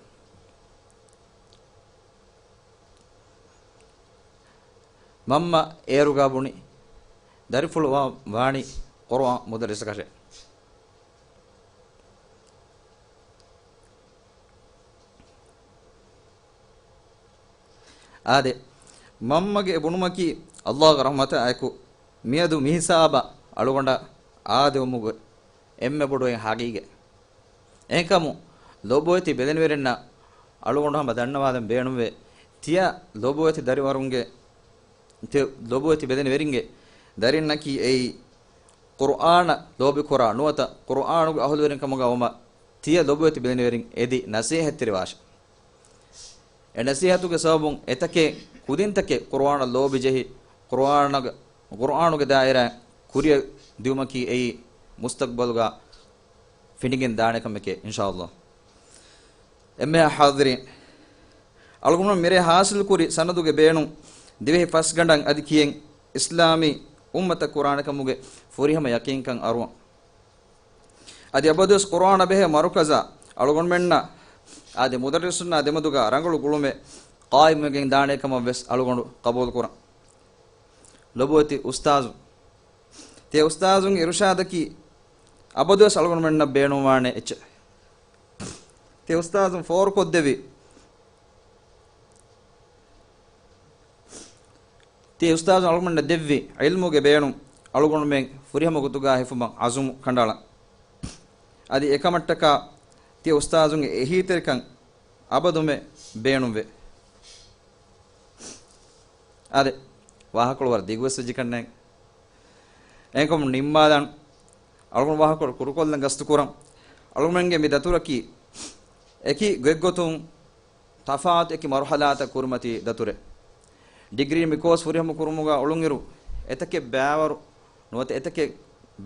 މަންމަ އޭރުގަ ބުނި، ދަރިފުޅު ވާ-، ވާނީ ޤުރުއާން މުދައްރިސަކަށޭ. އާދެ، މަންމަގެ އެ ބުނުމަކީ ﷲ ގެ ރަޙްމަތާ އެކު، މިއަދު މިހިސާބަށް އަޅުގަނޑަށް އާދެވުމުގެ އެންމެ ބޮޑު އެއް ހަގީގަތް. އެހެންކަމުން، ލޯބިވެތި ބެލެނިވެރިންނަށް އަޅުގަނޑު ހަމަ ދަންނަވާލަން ބޭނުންވޭ، ތިޔަ ލޯބިވެތި ދަރިވަރުންގެ، ތިޔަ ލޯބިވެތި ބެލެނިވެރިންގެ ދަރިންނަކީ އެއީ، ޤުރުއާނަށް ލޯބިކުރާ ނުވަތަ ޤުރުއާނުގެ އަހުލުވެރިން ކަމުގަ ވުމަށް ތިޔަ ލޯބިވެތި ބެލެނިވެރިން އެދި ނަސޭހަތްތެރިވާށެ. އެ ނަސޭހަތުގެ ސަބަބުން އެތަކެއް ކުދިންތަކެއް ޤުރުއާނަށް ލޯބި ޖެހި، ޤުރުއާނަގެ، ޤުރުއާނުގެ ދާއިރާއަށް ކުރިއަށް ދިއުމަކީ އެއީ މުސްތަޤްބަލުގަ ފިނޑިގެން ދާނެ ކަމެކޭ، އިންޝާﷲ. އެންމެހާ ޙާޟިރީން، އަޅުގަނޑު މިރޭ ޙާޞިލުކުރި ސަނަދުގެ ބޭނުން ދިވެހި ފަސްގަނޑަށް އަދި ކިޔެން އިސްލާމީ އުއްމަތަށް ކުރާނެ ކަމުގެ ފުރިހަމަ ޔަޤީންކަން އަރުވަން. އަދި އަބަދުވެސް ޤުރުއާނާ ބެހޭ މަރުކަޒަށް އަޅުގަނޑުމެންނަށް އަދި މުދައްރިސުންނާ ދެމެދުގަ ރަނގަޅު ގުޅުމެއް ޤާއިމްވެގެން ދާނެ ކަމަށް ވެސް އަޅުގަނޑު ޤަބޫލުކުރަން. ލޮބުވެތި އުސްތާޒު، ތިޔަ އުސްތާޒުންގެ އިރުޝާދަކީ އަބަދުވެސް އަޅުގަނޑުމެންނަށް ބޭނުންވާނެ އެއްޗެއް. ތިޔަ އުސްތާޒުން ފޯރުކޮށްދެއްވި، ތިޔަ އުސްތާޒުން އަޅުގަނޑަށް ދެއްވި ޢިލްމުގެ ބޭނުން އަޅުގަނޑުމެން ފުރިހަމަ ގޮތުގަ ހިފުމަށް ޢަޒުމު ކަނޑައަޅަން. އަދި އެކަމަށްޓަކާ ތިޔަ އުސްތާޒުންގެ އެހީތެރިކަން އަބަދުމެ ބޭނުންވޭ. އާދެ، ވާހަކަކޮޅު ވަރަށް ދިގުވެސް ވެއްޖެ ކަންނޭނގެ. އެހެންކަމުން ނިންމާލަން. އަޅުގަނޑު ވާހަކަކޮޅު ކުރުކޮށްލަން ގަސްތުކުރަން. އަޅުގަނޑުމެންގެ މި ދަތުރަކީ އެކި ގޮތްގޮތުން ތަފާތު އެކި މަރުޙަލާތައް ކުރިމަތީ ދަތުރެއް. ޑިގްރީ މި ކޯސް ފުރިހަމަ ކުރުމުގަ އުޅުންއިރު އެތަކެއް ބައިވަރު ނުވަތަ އެތަކެއް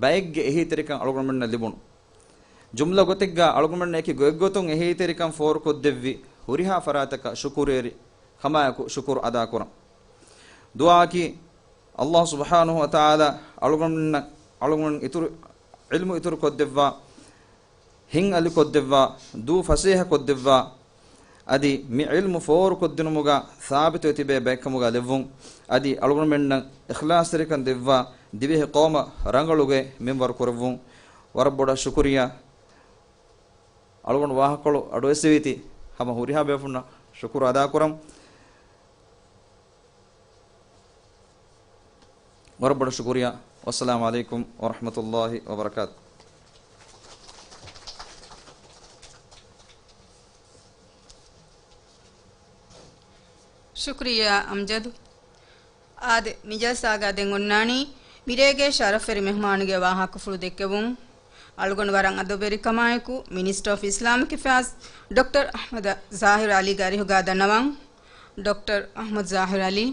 ބައެއްގެ އެހީތެރިކަން އަޅުގަނޑުމެންނަށް ލިބުނު. ޖުމްލަ ގޮތެއްގަ އަޅުގަނޑުމެން އެކި ގޮތްގޮތުން އެހީތެރިކަން ފޯރުކޮށްދެއްވި ހުރިހާ ފަރާތަކަށް ޝުކުރުވެރި ކަމާއެކު ޝުކުރު އަދާކުރަން. ދުޢާއަކީ، ﷲ ސުބްޙާނަހޫ ވަތަޢާލާ އަޅުގަނޑުމެންނަށް، އަޅުގަނޑުމެން އިތުރު، ޢިލްމު އިތުރުކޮށްދެއްވާ، ހިތް އަލިކޮށްދެއްވާ، ދޫ ފަސޭހަކޮށްދެއްވާ، އަދި މި ޢިލްމު ފޯރުކޮށްދިނުމުގަ ސާބިތުވެ ތިބޭ ބައެއްކަމުގަ ލެއްވުން، އަދި އަޅުގަނޑުމެންނަށް އިޚްލާޞްތެރިކަން ދެއްވާ ދިވެހި ޤައުމަށް ރަނގަޅުގެ މިންވަރު ކުރެއްވުން. ވަރަށް ބޮޑަށް ޝުކުރިއްޔާ. އަޅުގަނޑު ވާހަކަކޮޅު އަޑުއެއްސެވީތީ ހަމަ ހުރިހާ ބޭފުޅުންނަށް ޝުކުރު އަދާކުރަން. ވަރަށް ބޮޑަށް ޝުކުރިއްޔާ. ވައްސަލާމު ޢަލައިކުމް ވަރަޙްމަތުﷲި ވަބަރަކާތު. ޝުކުރިއްޔާ އަމްޖަދު. އާދެ، މި ޖަލްސާގަ ދެން އޮންނާނީ މިރޭގެ ޝަރަފްވެރި މެހުމާނުގެ ވާހަކަފުޅު ދެއްކެވުން. އަޅުގަނޑު ވަރަށް އަދަބުވެރިކަމާއެކު މިނިސްޓަރ އޮފް އިސްލާމިކް އެފެއާޒް ޑޮކްޓަރ އަޙްމަދު ޒާހިރު ޢަލީގެ އަރިހުގަ ދަންނަވަން. ޑޮކްޓަރ އަޙްމަދު ޒާހިރު ޢަލީ.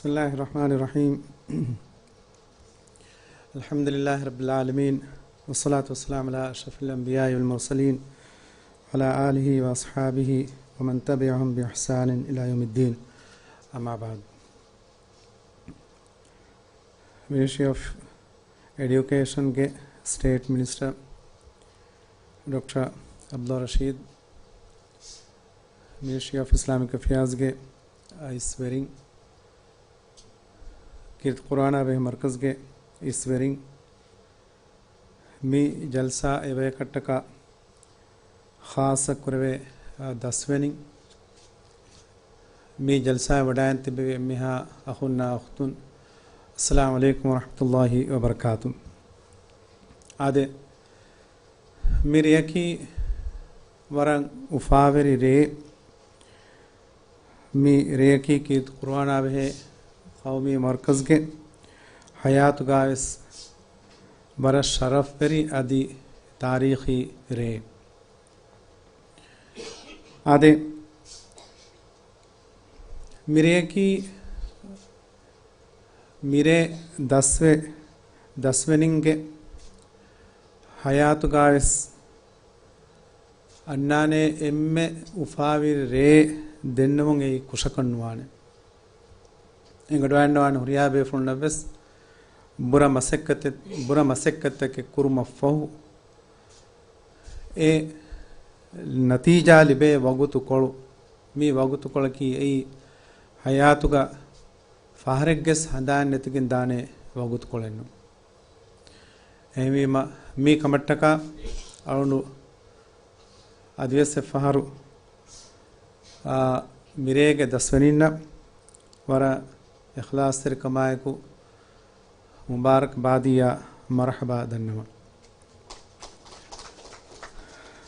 بسم الله الرحمن الرحيم. الحمد لله رب العالمين، والصلاة والسلام على أشرف الأنبياء والمرسلين، وعلى آله وأصحابه ومن تبعهم بإحسان إلى يوم الدين. أما بعد. މިނިސްޓްރީ އޮފް އެޑިއުކޭޝަންގެ ސްޓޭޓް މިނިސްޓަރ ޑޮކްޓަރ ޢަބްދުއްރަޝީދު، މިނިސްޓްރީ އޮފް އިސްލާމިކް އެފެއާޒްގެ އައިސްވެރިން، ކީރިތި ޤުރުއާނާ ބެހޭ މަރުކަޒްގެ އައިސްވެރިން، މި ޖަލްސާ އެބަޔަކަށްޓަކާ ޚާއްޞަ ކުރެވޭ، އާ، ދަސްވެރިން، މި ޖަލްސާއަށް ވަޑައިގެން ތިއްބެވި އެންމެހާ އަޚުންނާ އުޚްތުން، އައްސަލާމު ޢަލައިކުމް ވަރަޙްމަތުﷲި ވަބަރަކާތު. އާދެ، މި ރެޔަކީ ވަރަށް އުފާވެރި ރެއެއް. މި ރެޔަކީ ކީރިތި ޤުރުއާނާ ބެހޭ ޤައުމީ މަރުކަޒްގެ ޙަޔާތުގަވެސް ވަރަށް ޝަރަފްވެރި އަދި ތާރީޚީ ރެއެއް. އާދެ، މި ރެޔަކީ މިރޭ ދަސްވެ، ދަސްވެނިންގެ ހަޔާތުގަވެސް އަންނާނޭ އެންމެ އުފާވެރި ރޭ ދެންނެވުން އެއީ ކުށަކަށް ނުވާނެ. އެނގިވަޑައިގަންނަވާނެ ހުރިހާ ބޭފުޅުންނަށްވެސް ބުރަ މަސައްކަތެއް، ބުރަ މަސައްކަތްތަކެއް ކުރުމަށްފަހު، އެ ނަތީޖާ ލިބޭ ވަގުތުކޮޅު، މި ވަގުތުކޮޅަކީ އެއީ ހަޔާތުގަ ފަހަރެއްގެސް ހަނދާން ނެތިގެން ދާނެ ވަގުތުކޮޅެއްނު. އެހެންވީމަ، މި ކަމަށްޓަކާ އަޅުނޑު އަދިވެސް އެއްފަހަރު، އާ، މިރޭގެ ދަސްވެނީންނަށް ވަރަށް އިޚްލާޞްތެރިކަމާއެކު މުބާރަކް ބާދީއާ މަރުޙަބާ ދަންނަވަން.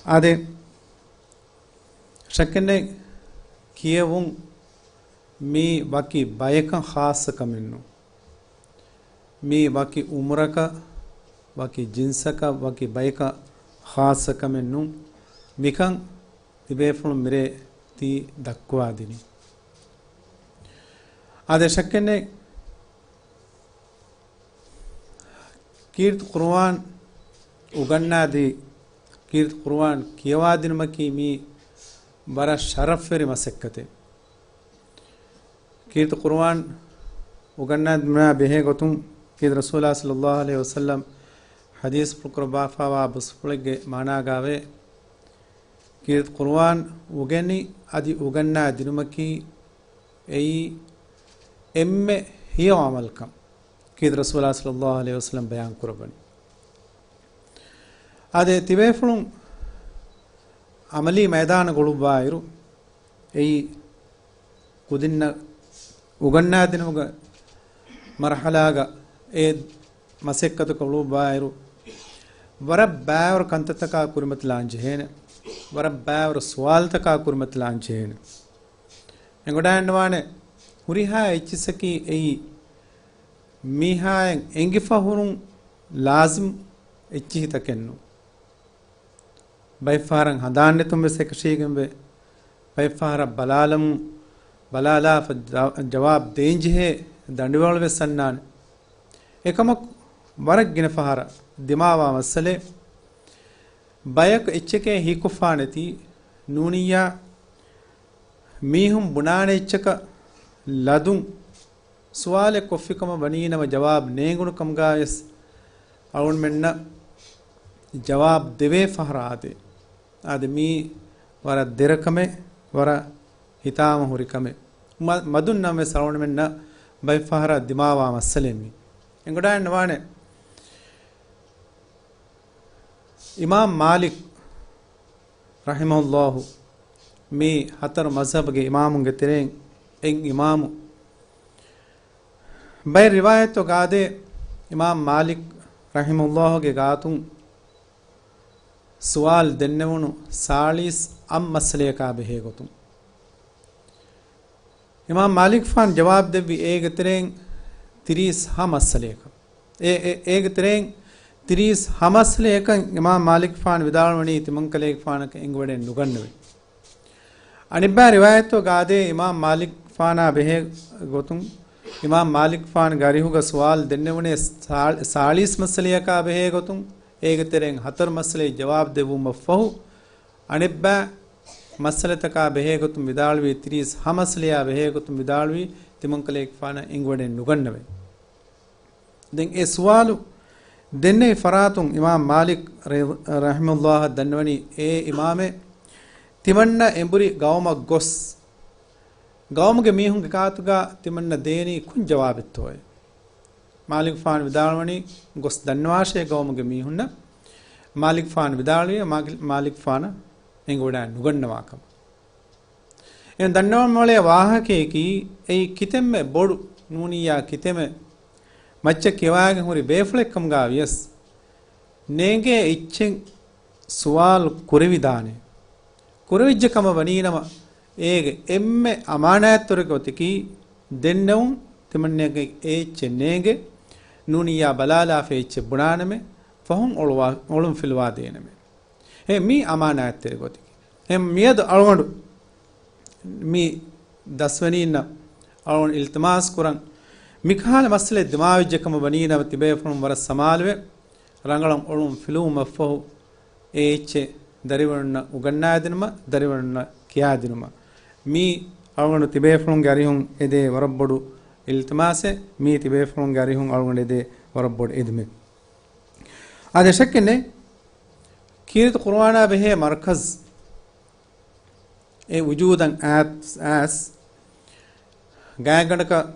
އާދެ، ޝައްކެއްނެތް، ކިޔެވުން މީ ވަކި ބަޔަކަށް ޚާއްޞަ ކަމެއްނު. މީ ވަކި އުމުރަކަށް، ވަކި ޖިންސަކަށް، ވަކި ބަޔަކަށް ޚާއްޞަ ކަމެއްނު. މިކަން ތިބޭފުޅުން މިރޭ ތި ދައްކުވާދިނީ. އާދެ، ޝައްކެއްނެތް، ކީރިތި ޤުރުއާން އުގަންނާދީ، ކީރިތި ޤުރުއާން ކިޔަވާދިނުމަކީ މީ ވަރަށް ޝަރަފްވެރި މަސައްކަތެއް. ކީރިތި ޤުރުއާން އުގަންނާދިނުމާ ބެހޭ ގޮތުން ކީރިތި ރަސޫލާ ޞައްލައްލާހު ޢަލައިހި ވަސައްލަމް ޙަދީޘްފުޅު ކުރައްވާފައިވާ ބަސްފުޅެއްގެ މާނާގައިވޭ، ކީރިތި ޤުރުއާން އުގެނި އަދި އުގަންނާ ދިނުމަކީ އެއީ އެންމެ ހެޔޮ ޢަމަލުކަން ކީރިތި ރަސޫލާ ޞައްލައްލާހު ޢަލައިހި ވަސައްލަމް ބަޔާން ކުރައްވަނީ. އާދެ، ތިބޭފުޅުން ޢަމަލީ މައިދާނަށް ގުޅުއްވާއިރު، އެއީ ކުދިންނަށް އުގަންނާދިނުމުގެ މަރުޙަލާގަ އެ މަސައްކަތަކަށް ގުޅުއްވާއިރު، ވަރަށް ބައިވަރު ކަންތައްތަކާ ކުރިމަތިލާން ޖެހޭނެ. ވަރަށް ބައިވަރު ސުވާލުތަކާ ކުރިމަތިލާން ޖެހޭނެ. އެނގިވަޑައިގަންނަވާނެ ހުރިހާ އެއްޗިއްސަކީ އެއީ މީހާއަށް އެނގިފަ ހުރުން ލާޒިމް އެއްޗިހިތަކެއްނު. ބައެއްފަހަރަށް ހަނދާން ނެތުން ވެސް އެކަށީގެންވޭ. ބައެއްފަހަރަށް ބަލާލަމުން، ބަލާލާފަ ޖަ-، ޖަވާބު ދޭންޖެހޭ ދަނޑިވަޅު ވެސް އަންނާނެ. އެކަމަކު، ވަރަށް ގިނަ ފަހަރަށް ދިމާވާ މައްސަލައެއް، ބަޔަކު އެއްޗެކޭ ހީކޮށްފާނެތީ ނޫނިއްޔާ މީހުން ބުނާނެ އެއްޗަކަށް ލަދުން ސުވާލެއް ކޮށްފިކަމަށް ވަނީނަމަ ޖަވާބު ނޭނގުނު ކަމުގައިވެސް އަޅުގަނޑުމެންނަށް ޖަވާބު ދެވޭ ފަހަރާ އާދެ. އާދެ، މީ ވަރަށް ދެރަ ކަމެއް، ވަރަށް ހިތާމަ ހުރި ކަމެއް. މަ-، މަދުން ނަމަވެސް އަޅުގަނޑުމެންނަށް ބައެއްފަހަރަށް ދިމާވާ މައްސަލައެއް މީ. އެނގިވަޑައިގަންނަވާނެ، އިމާމް މާލިކް ރަޙިމަހުﷲ މީ ހަތަރު މަޒްހަބުގެ އިމާމުންގެ ތެރެއިން އެއް އިމާމު. ބައެއް ރިވާޔަތްތައް ގާދޭ، އިމާމް މާލިކް ރަޙިމަހުﷲގެ ގާތުން ސުވާލު ދެންނެވުނު ސާޅީސް އަށް މައްސަލަޔަކާ ބެހޭ ގޮތުން. އިމާމް މާލިކްފާން ޖަވާބު ދެއްވި އޭގެ ތެރެއިން ތިރީސް ހަ މައްސަލަޔަކަށް. އޭ، އޭ، އޭގެ ތެރެއިން ތިރީސް ހަ މައްސަލަޔަކަށް އިމާމް މާލިކްފާން ވިދާޅުވަނީ ތިމަންކަލޭގެފާނަކަށް އެނގިވަޑައެއް ނުގަންނަވޭ. އަނެއްބައި ރިވާޔަތްތައް ގާދޭ އިމާމް މާލިކްފާނާ ބެހޭ ގޮތުން، އިމާމް މާލިކްފާންގެ އަރިހުގަ ސުވާލު ދެންނެވުނޭ ސާ-، ސާޅީސް މައްސަލަޔަކާ ބެހޭ ގޮތުން، އޭގެ ތެރެއިން ހަތަރު މައްސަލައެއް ޖަވާބު ދެއްވުމަށްފަހު، އަނެއްބައި މައްސަލަތަކާ ބެހޭގޮތުން ވިދާޅުވީ، ތިރީސް ހަ މައްސަލަޔާ ބެހޭގޮތުން ވިދާޅުވީ، ތިމަންކަލޭގެފާނަށް އެނގިވަޑައެއް ނުގަންނަވޭ. ދެން އެ ސުވާލު ދެންނެވި ފަރާތުން އިމާމް މާލިކް ރަ-، ރަޙިމަހުﷲ ދަންނަވަނީ، އޭ އިމާމޭ، ތިމަންނަ އެނބުރި ގައުމަށް ގޮސް، ގައުމުގެ މީހުންގެ ގާތުގަ ތިމަންނަ ދޭނީ ކޮން ޖަވާބެއްތޯއޭ؟ މާލިކްފާނު ވިދާޅުވަނީ، ގޮސް ދަންނަވާށޭ ގައުމުގެ މީހުންނަށް. މާލިކްފާނު ވިދާޅުވި މާ-، މާލިކްފާނަށް އެނގިވަޑައެއް ނުގަންނަވާކަމަށް. އެ ދަންނަވަން މޮޅޭ ވާހަކަޔަކީ، އެއީ ކިތަންމެ ބޮޑު ނޫނިއްޔާ ކިތަންމެ މައްޗަށް ކިޔަވާގެން ހުރި ބޭފުޅެއްކަމުގަ ވިޔަސް، ނޭނގޭ އެއްޗެއް ސުވާލު ކުރެވިދާނެ. ކުރެވިއްޖެ ކަމަށް ވަނީނަމަ، އޭގެ އެންމެ އަމާނާތްތެރި ގޮތަކީ ދެންނެވުން، ތިމަންނައަށް އެ އެއްޗެއް ނޭނގެ، ނޫނިއްޔާ ބަލާލާފަ އެއްޗެއް ބުނާނަމޭ، ފަހުން އޮޅުވާ-، އޮޅުން ފިލުވާ ދޭނަމޭ. އެ މީ އަމާނާތްތެރި ގޮތަކީ. އެ މިއަދު އަޅުގަނޑު މި ދަސްވެނީންނަށް އަޅުގަނޑު އިލްތިމާސް ކުރަން، މިކަހަލަ މައްސަލައެއް ދިމާވެއްޖެ ކަމަށް ވަނީ ނަމަ ތިބޭފުޅުން ވަރަށް ސަމާލުވެ، ރަނގަޅަށް އޮޅުން ފިލުވުމަށްފަހު އެ އެއްޗެއް ދަރިވަރުންނަށް އުގަންނާދިނުމަށް، ދަރިވަރުންނަށް ކިޔާދިނުމަށް. މީ އަޅުގަނޑު ތިބޭފުޅުންގެ އަރިހުން އެދޭ ވަރަށް ބޮޑު އިލްތިމާސެއް، މީ ތިބޭފުޅުންގެ އަރިހުން އަޅުގަނޑު އެދޭ ވަރަށް ބޮޑު އެދުމެއް. އާދެ، ޝައްކެއް ނެތް، ކީރިތި ޤުރުއާނާ ބެހޭ މަރުކަޒް އެ ވުޖޫދަށް އައިސް، އައިސް ގާތްގަނޑަކަށް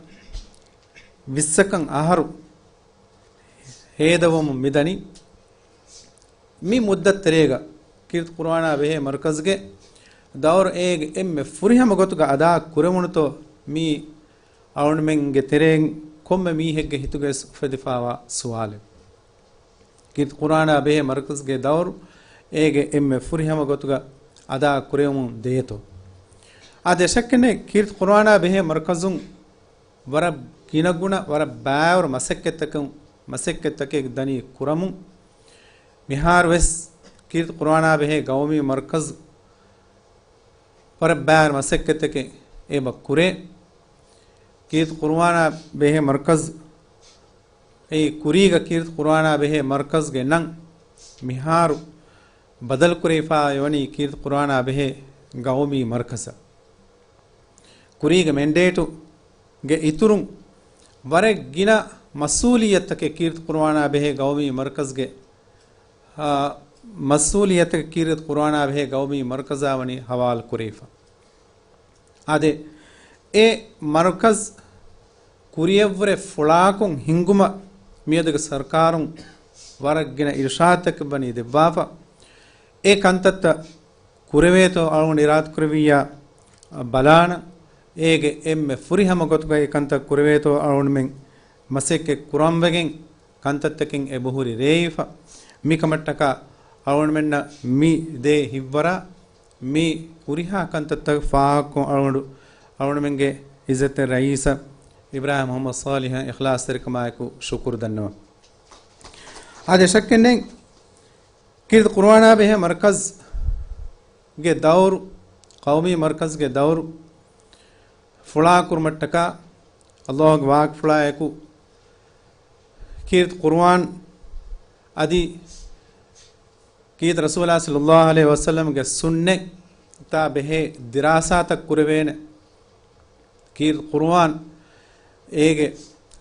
ވިއްސަކަށް އަހަރު ހޭދަވަމުން މިދަނީ. މި މުއްދަތު ތެރޭގަ ކީރިތި ޤުރުއާނާ ބެހޭ މަރުކަޒުގެ ދައުރު އޭގެ އެންމެ ފުރިހަމަ ގޮތުގަ އަދާ ކުރެވުނުތޯ، މީ އަޅުގަނޑުމެންގެ ތެރެއިން ކޮންމެ މީހެއްގެ ހިތުގަވެސް އުފެދިފާވާ ސުވާލެއް. ކީރިތި ޤުރުއާނާ ބެހޭ މަރުކަޒުގެ ދައުރު އޭގެ އެންމެ ފުރިހަމަ ގޮތުގަ އަދާ ކުރެވެމުން ދޭތޯ؟ އާދެ، ޝައްކެއް ނެތް، ކީރިތި ޤުރުއާނާ ބެހޭ މަރުކަޒުން ވަރަށް ގިނަގުނަ، ވަރަށް ބައިވަރު މަސައްކަތްތަކުން، މަސައްކަތްތަކެއް ދަނީ ކުރަމުން. މިހާރުވެސް ކީރިތި ޤުރުއާނާ ބެހޭ ގައުމީ މަރުކަޒު ވަރަށް ބައިވަރު މަސައްކަތްތަކެއް އެބަ ކުރޭ. ކީރިތި ޤުރުއާނާ ބެހޭ މަރުކަޒު، އެއީ ކުރީގަ ކީރިތި ޤުރުއާނާ ބެހޭ މަރުކަޒުގެ ނަން މިހާރު ބަދަލުކުރެވިފާ އެވަނީ ކީރިތި ޤުރުއާނާ ބެހޭ ގައުމީ މަރުކަޒަށް. ކުރީގެ މެންޑޭޓުގެ އިތުރުން ވަރަށް ގިނަ މަސްއޫލިއްޔަތުތަކެއް ކީރިތި ޤުރުއާނާ ބެހޭ ގައުމީ މަރުކަޒުގެ، އާ، މަސްއޫލިއްޔަތުތަކެއް ކީރިތި ޤުރުއާނާ ބެހޭ ގައުމީ މަރުކަޒާ ވަނީ ހަވާލު ކުރެވިފަ. އާދެ، އެ މަރުކަޒް ކުރިއަށްވުރެ ފުޅާކޮށް ހިންގުމަށް މިއަދުގެ ސަރުކާރުން ވަރަށް ގިނަ އިރުޝާދުތަކެއް ވަނީ ދެއްވާފަ. އެ ކަންތައްތައް ކުރެވޭތޯ އަޅުގަނޑު އިރާދަކުރެއްވިއްޔާ ބަލާނަން. އޭގެ އެންމެ ފުރިހަމަ ގޮތުގައި އެ ކަންތައް ކުރެވޭތޯ އަޅުގަނޑުމެން މަސައްކަތް ކުރަންވެގެން ކަންތައްތަކެއް އެބަހުރި ރޭވިފަ. މިކަމަށްޓަކާ އަޅުގަނޑުމެންނަށް މި ދޭ ހިއްވަރާ މި ހުރިހާ ކަންތައްތައް ފާހަގަކޮށް އަޅުގަނޑު، އަޅުގަނޑުމެންގެ އިއްޒަތްތެރި ރައީސަށް އިބްރާހިމް މުޙައްމަދު ޞާލިޙަށް އިޚްލާޞްތެރިކަމާއެކު ޝުކުރު ދަންނަވަން. އާދެ، ޝައްކެއް ނެތް، ކީރިތި ޤުރުއާނާ ބެހޭ މަރުކަޒްގެ ދައުރު، ޤައުމީ މަރުކަޒްގެ ދައުރު ފުޅާކުރުމަށްޓަކާ ﷲގެ ވާހަކަފުޅާއެކު ކީރިތި ޤުރުއާން އަދި ކީރިތި ރަސޫލާ ޞައްލައްލާހު ޢަލައިހި ވަސައްލަމްގެ ސުންނަތާ ބެހޭ ދިރާސާތައް ކުރެވޭނެ. ކީރިތި ޤުރުއާން އޭގެ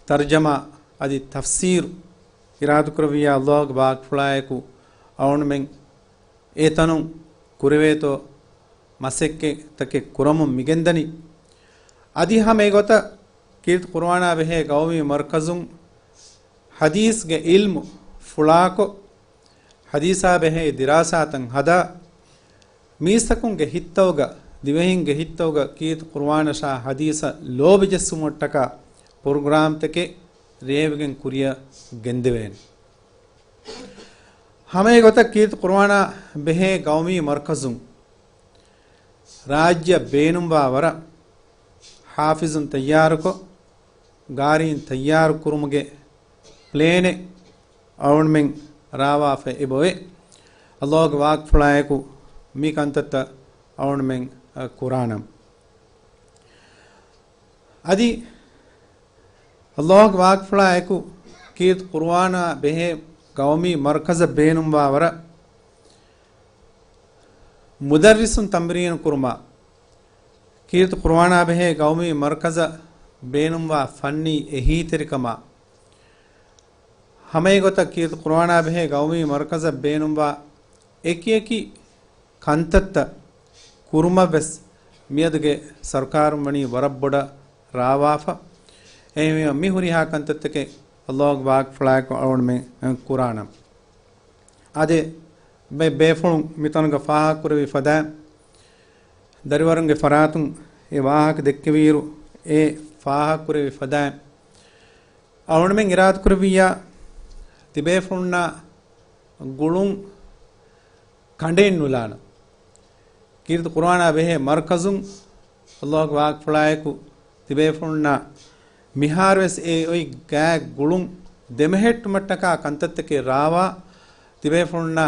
ތަރްޖަމާ އަދި ތަފްސީރު އިރާދަކުރެއްވިއްޔާ ﷲގެ ވާހަކަފުޅާއެކު އަޅުގަނޑުމެން އެ ތަނުން ކުރެވޭތޯ މަސައްކަތްތަކެއް ކުރަމުން މިގެންދަނީ. އަދި ހަމަ އެގޮތަށް ކީރިތި ޤުރުއާނާ ބެހޭ ޤައުމީ މަރުކަޒުން ޙަދީޘްގެ ޢިލްމު ފުޅާކޮށް، ޙަދީޘާ ބެހޭ ދިރާސާތައް ހަދާ، މީސްތަކުންގެ ހިތްތައުގަ، ދިވެހިންގެ ހިތްތައުގަ ކީރިތި ޤުރުއާނަށާ ޙަދީޘަށް ލޯބި ޖެއްސުމަށްޓަކާ ޕްރޮގްރާމްތަކެއް ރޭވިގެން ކުރިއަށް ގެންދެވޭނެ. ހަމައެގޮތަށް ކީރިތި ޤުރުއާނާ ބެހޭ ޤައުމީ މަރުކަޒުން ރާއްޖެއަށް ބޭނުންވާ ވަރަށް ޙާފިޒުން ތައްޔާރުކޮށް، ގާރީން ތައްޔާރު ކުރުމުގެ ޕްލޭނެއް އަޅުގަނޑުމެން ރާވާފަ އެބައޮތް. ﷲގެ ވާހަކަފުޅާއެކު މި ކަންތައްތައް އަޅުގަނޑުމެން، އަ، ކުރާނަން. އަދި ﷲގެ ވާހަކަފުޅާއެކު ކީރިތި ޤުރުއާނާ ބެހޭ ޤައުމީ މަރުކަޒަށް ބޭނުންވާ ވަރަށް މުދައްރިސުން ތަމްރީނު ކުރުމާ، ކީރިތި ޤުރުއާނާ ބެހޭ ޤައުމީ މަރުކަޒަށް ބޭނުންވާ ފަންނީ އެހީތެރިކަމާ، ހަމައެގޮތަށް ކީރިތި ޤުރުއާނާ ބެހޭ ޤައުމީ މަރުކަޒަށް ބޭނުންވާ އެކިއެކި ކަންތައްތައް ކުރުމަށްވެސް މިއަދުގެ ސަރުކާރުން ވަނީ ވަރަށް ބޮޑަށް ރާވާފަ. އެހެންވީމަ މި ހުރިހާ ކަންތައްތަކެއް ﷲގެ ވާހަކަފުޅާއެކު އަޅުގަނޑުމެން ކުރާނަން. އާދެ، ބޭ-، ބޭފުޅުން މިތަނުގަ ފާހަގަކުރެއްވި ފަދައިން، ދަރިވަރުންގެ ފަރާތުން އެ ވާހަކަ ދެއްކެވިއިރު، އެ ފާހަގަކުރެއްވި ފަދައިން، އަޅުގަނޑުމެން އިރާދަކުރެއްވިއްޔާ، ތިބޭފުޅުންނާ ގުޅުން ކަނޑައެއް ނުލާނަން. ކީރިތި ޤުރުއާނާ ބެހޭ މަރުކަޒުން ﷲގެ ވާހަކަފުޅާއެކު ތިބޭފުޅުންނާ މިހާރުވެސް އެ އޮތް ގާތް ގުޅުން ދެމެހެއްޓުމަށްޓަކާ ކަންތައްތަކެއް ރާވާ، ތިބޭފުޅުންނާ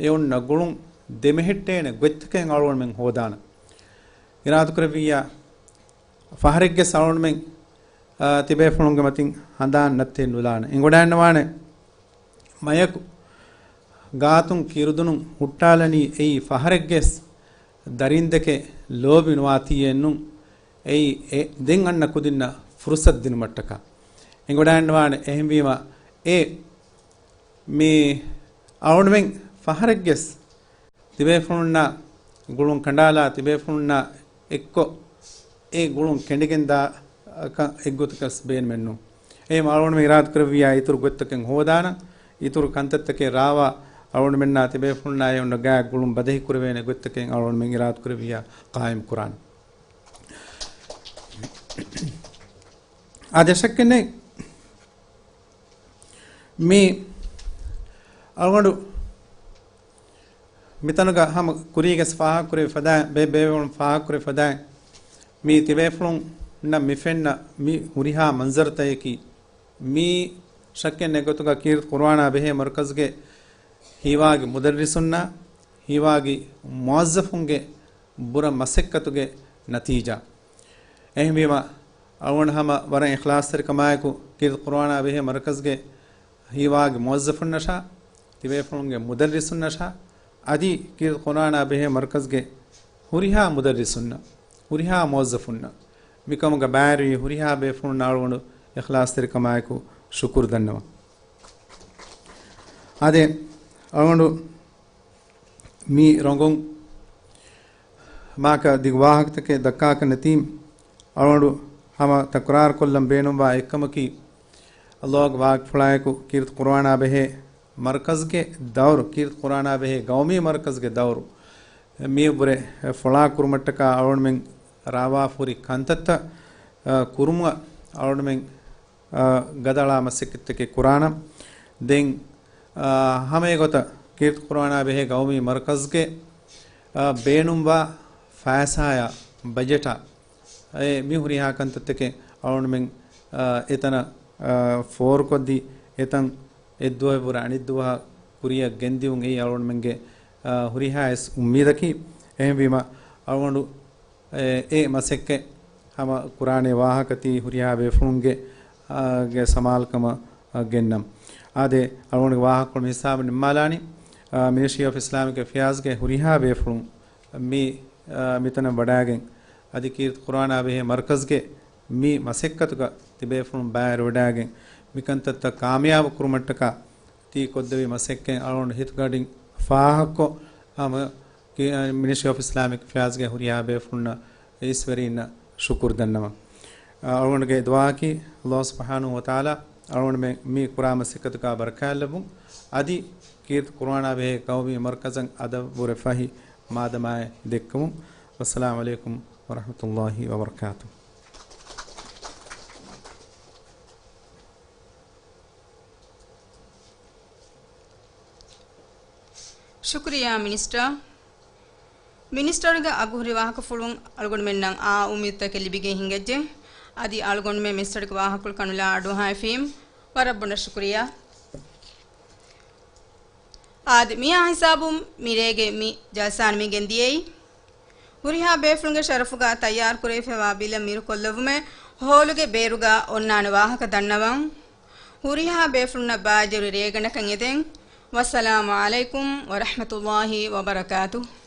އެ އޮންނަ ގުޅުން ދެމެހެއްޓޭނެ ގޮތްތަކެއް އަޅުގަނޑުމެން ހޯދާނަން. އިރާދަކުރެއްވިއްޔާ، ފަހަރެއްގެ އަޅުގަނޑުމެން އާ، ތިބޭފުޅުންގެ މަތިން ހަނދާން ނައްތޭ ނުލާނެ. އެނގިވަޑައިންނަވާނެ މަޔަކު ގާތުން ކީރުދުނުން ހުއްޓާލަނީ އެއީ ފަހަރެއްގެސް ދަރިންދެކެ ލޯބި ނުވާތީއެއްނު. އެއީ އެ ދެން އަންނަ ކުދިންނަށް ފުރުސަތު ދިނުމަށްޓަކާ. އެނގިވަޑައިންނަވާނެ. އެހެންވީމަ އެ މި އަޅުގަނޑުމެން ފަހަރެއްގެސް ތިބޭފުޅުންނާ ގުޅުން ކަނޑާލާ، ތިބޭފުޅުންނާ އެއްކޮށް އެ ގުޅުން ކެނޑިގެންދާ ކަން އެއްގޮތަކަސް ބޭނުމެއްނު. އެހެން އަޅުގަނޑުމެން އިރާދަކުރެއްވިއްޔާ އިތުރު ގޮތްތަކެއް ހޯދާނަން، އިތުރު ކަންތައްތަކެއް ރާވާ، އަޅުގަނޑުމެންނާ ތިބޭފުޅުންނާ އެ އޮންނަ ގާތް ގުޅުން ބަދަހި ކުރެވޭނެ ގޮތްތަކެއް އަޅުގަނޑުމެން އިރާދަކުރެއްވިއްޔާ ޤާއިމް ކުރާނަން. އާދެ، ޝައްކެއް ނެތް. މި އަޅުގަނޑު މިތަނުގަ ހަމަ ކުރީގަސް ފާހަގަކުރެވި ފަދައިން، ބޭ-، ބޭބޭފުޅުން ފާހަގަކުރެވި ފަދައިން، މި ތިބޭފުޅުންނަށް މި ފެންނަ މި ހުރިހާ މަންޒަރުތަކަކީ، މި ޝައްކެއް ނެތް ގޮތުގަ ކީރިތި ޤުރުއާނާ ބެހޭ މަރުކަޒުގެ ހީވާގި މުދައްރިސުންނާ، ހީވާގި މުވައްޒަފުންގެ ބުރަ މަސައްކަތުގެ ނަތީޖާ. އެހެންވީމަ، އަޅުގަނޑު ހަމަ ވަރަށް އިޚްލާޞްތެރިކަމާއެކު ކީރިތި ޤުރުއާނާ ބެހޭ މަރުކަޒުގެ ހީވާގި މުވައްޒަފުންނަށާ، ތިބޭފުޅުންގެ މުދައްރިސުންނަށާ، އަދި ކީރިތި ޤުރުއާނާ ބެހޭ މަރުކަޒުގެ ހުރިހާ މުދައްރިސުންނަށް، ހުރިހާ މުވައްޒަފުންނަށް، މިކަމުގަ ބައިވެރިވި ހުރިހާ ބޭފުޅުންނަށް އަޅުގަނޑު އިޚްލާޞްތެރިކަމާއެކު ޝުކުރު ދަންނަވަން. އާދެ، އަޅުގަނޑު މި ރޮނގުން މާކަ ދިގު ވާހަކަތަކެއް ދައްކާކަށް ނެތީ، އަޅުގަނޑު ހަމަ ތަކުރާރުކޮށްލަން ބޭނުންވާ އެއްކަމަކީ، ﷲ ގެ ވާހަކަފުޅާއެކު ކީރިތި ޤުރުއާނާ ބެހޭ މަރުކަޒުގެ ދައުރު، ކީރިތި ޤުރުއާނާ ބެހޭ ގައުމީ މަރުކަޒުގެ ދައުރު މިއަށްވުރެ ފޮޅާކުރުމަށްޓަކާ އަޅުގަނޑުމެން ރާވާފަ ހުރި ކަންތައްތައް، އަ، ކުރުމަށް އަޅުގަނޑުމެން އަ، ގަދައަޅާ މަސައްކަތްތަކެއް ކުރާނަން. ދެން، އަ، ހަމައެގޮތަށް ކީރިތި ޤުރުއާނާ ބެހޭ ގައުމީ މަރުކަޒުގެ، އަ، ބޭނުންވާ ފައިސާއާ ބަޖެޓާ، އެ މި ހުރިހާ ކަންތައްތަކެއް އަޅުގަނޑުމެން، އަ، އެތަނަށް، އަ، ފޯރުކޮށްދީ، އެތަން އެއްދުވަހެއްވުރެ އަނެއްދުވަހަށް ކުރިއަށް ގެންދިއުން އެއީ އަޅުގަނޑުމެންގެ، އަ، ހުރިހާ އެސް އުއްމީދަކީ. އެހެންވީމަ، އަޅުގަނޑު އެ، އެ މަސައްކަތް ހަމަ ކުރާނެ ވާހަކަ ތީ ހުރިހާ ބޭފުޅުންގެ، އާ، ގެ ސަމާލުކަމަށް، އާ، ގެންނަން. އާދެ، އަޅުގަނޑުގެ ވާހަކަކޮޅު މި ހިސާބުން ނިންމާލާނީ، އާ، މިނިސްޓްރީ އޮފް އިސްލާމިކް އެފެއާޒްގެ ހުރިހާ ބޭފުޅުން މި، އާ، މިތަނަށް ވަޑައިގެން، އަދި ކީރިތި ޤުރުއާނާ ބެހޭ މަރުކަޒްގެ މި މަސައްކަތުގަ ތިބޭފުޅުން ބައިވެރިވަޑައިގެން، މި ކަންތައްތައް ކާމިޔާބު ކުރުމަށްޓަކާ ތީ ކޮށްދެވި މަސައްކަތް އަޅުގަނޑު ހިތުގަޑިން ފާހަގަކޮށް، ހަމަ ކި-، މިނިސްޓްރީ އޮފް އިސްލާމިކް އެފެއާޒްގެ ހުރިހާ ބޭފުޅުންނަށް އިސްވެރީންނަށް ޝުކުރު ދަންނަވަން. އަޅުގަނޑުގެ ދުޢާއަކީ، ﷲ ސުބްޙާނަހޫ ވަތަޢާލާ އަޅުގަނޑުމެން މި ކުރާ މަސައްކަތުގަ ބަރަކާތްލައްވުން، އަދި ކީރިތި ޤުރުއާނާ ބެހޭ ޤައުމީ މަރުކަޒަށް އަދަށްވުރެ ފަހި މާދަމާއެއް ދެއްކުމުން. ވައްސަލާމު ޢަލައިކުމް ވަރަޙްމަތުﷲި ވަބަރަކާތުހު. ޝުކުރިއްޔާ މިނިސްޓަރ. މިނިސްޓަރގެ އަގުހުރި ވާހަކަފުޅުން އަޅުގަނޑުމެންނަށް އާ އުއްމީދުތަކެއް ލިބިގެން ހިނގައްޖެ. އަދި އަޅުގަނޑުމެން މިނިސްޓަރގެ ވާހަކަފުޅު ކަނުލާ އަޑުއަހާފީމް ވަރަށް ބޮޑަށް ޝުކުރިއްޔާ. އާދެ، މިއާ ހިސާބުން މިރޭގެ މި ޖަލްސާ ނިމިގެން ދިޔައީ. ހުރިހާ ބޭފުޅުންގެ ޝަރަފުގަ ތައްޔާރުކުރެވިފައިވާ ބިލަށް މިރުކޮށްލެއްވުމެއް ހޯލުގެ ބޭރުގަ އޮންނާނެ ވާހަކަ ދަންނަވަން. ހުރިހާ ބޭފުޅުންނަށް ބާއްޖަވެރި ރޭގަނޑަކަށް އެދެން. ވައްސަލާމު ޢަލައިކުމް ވަރަޙްމަތުﷲި ވަބަރަކާތުހު.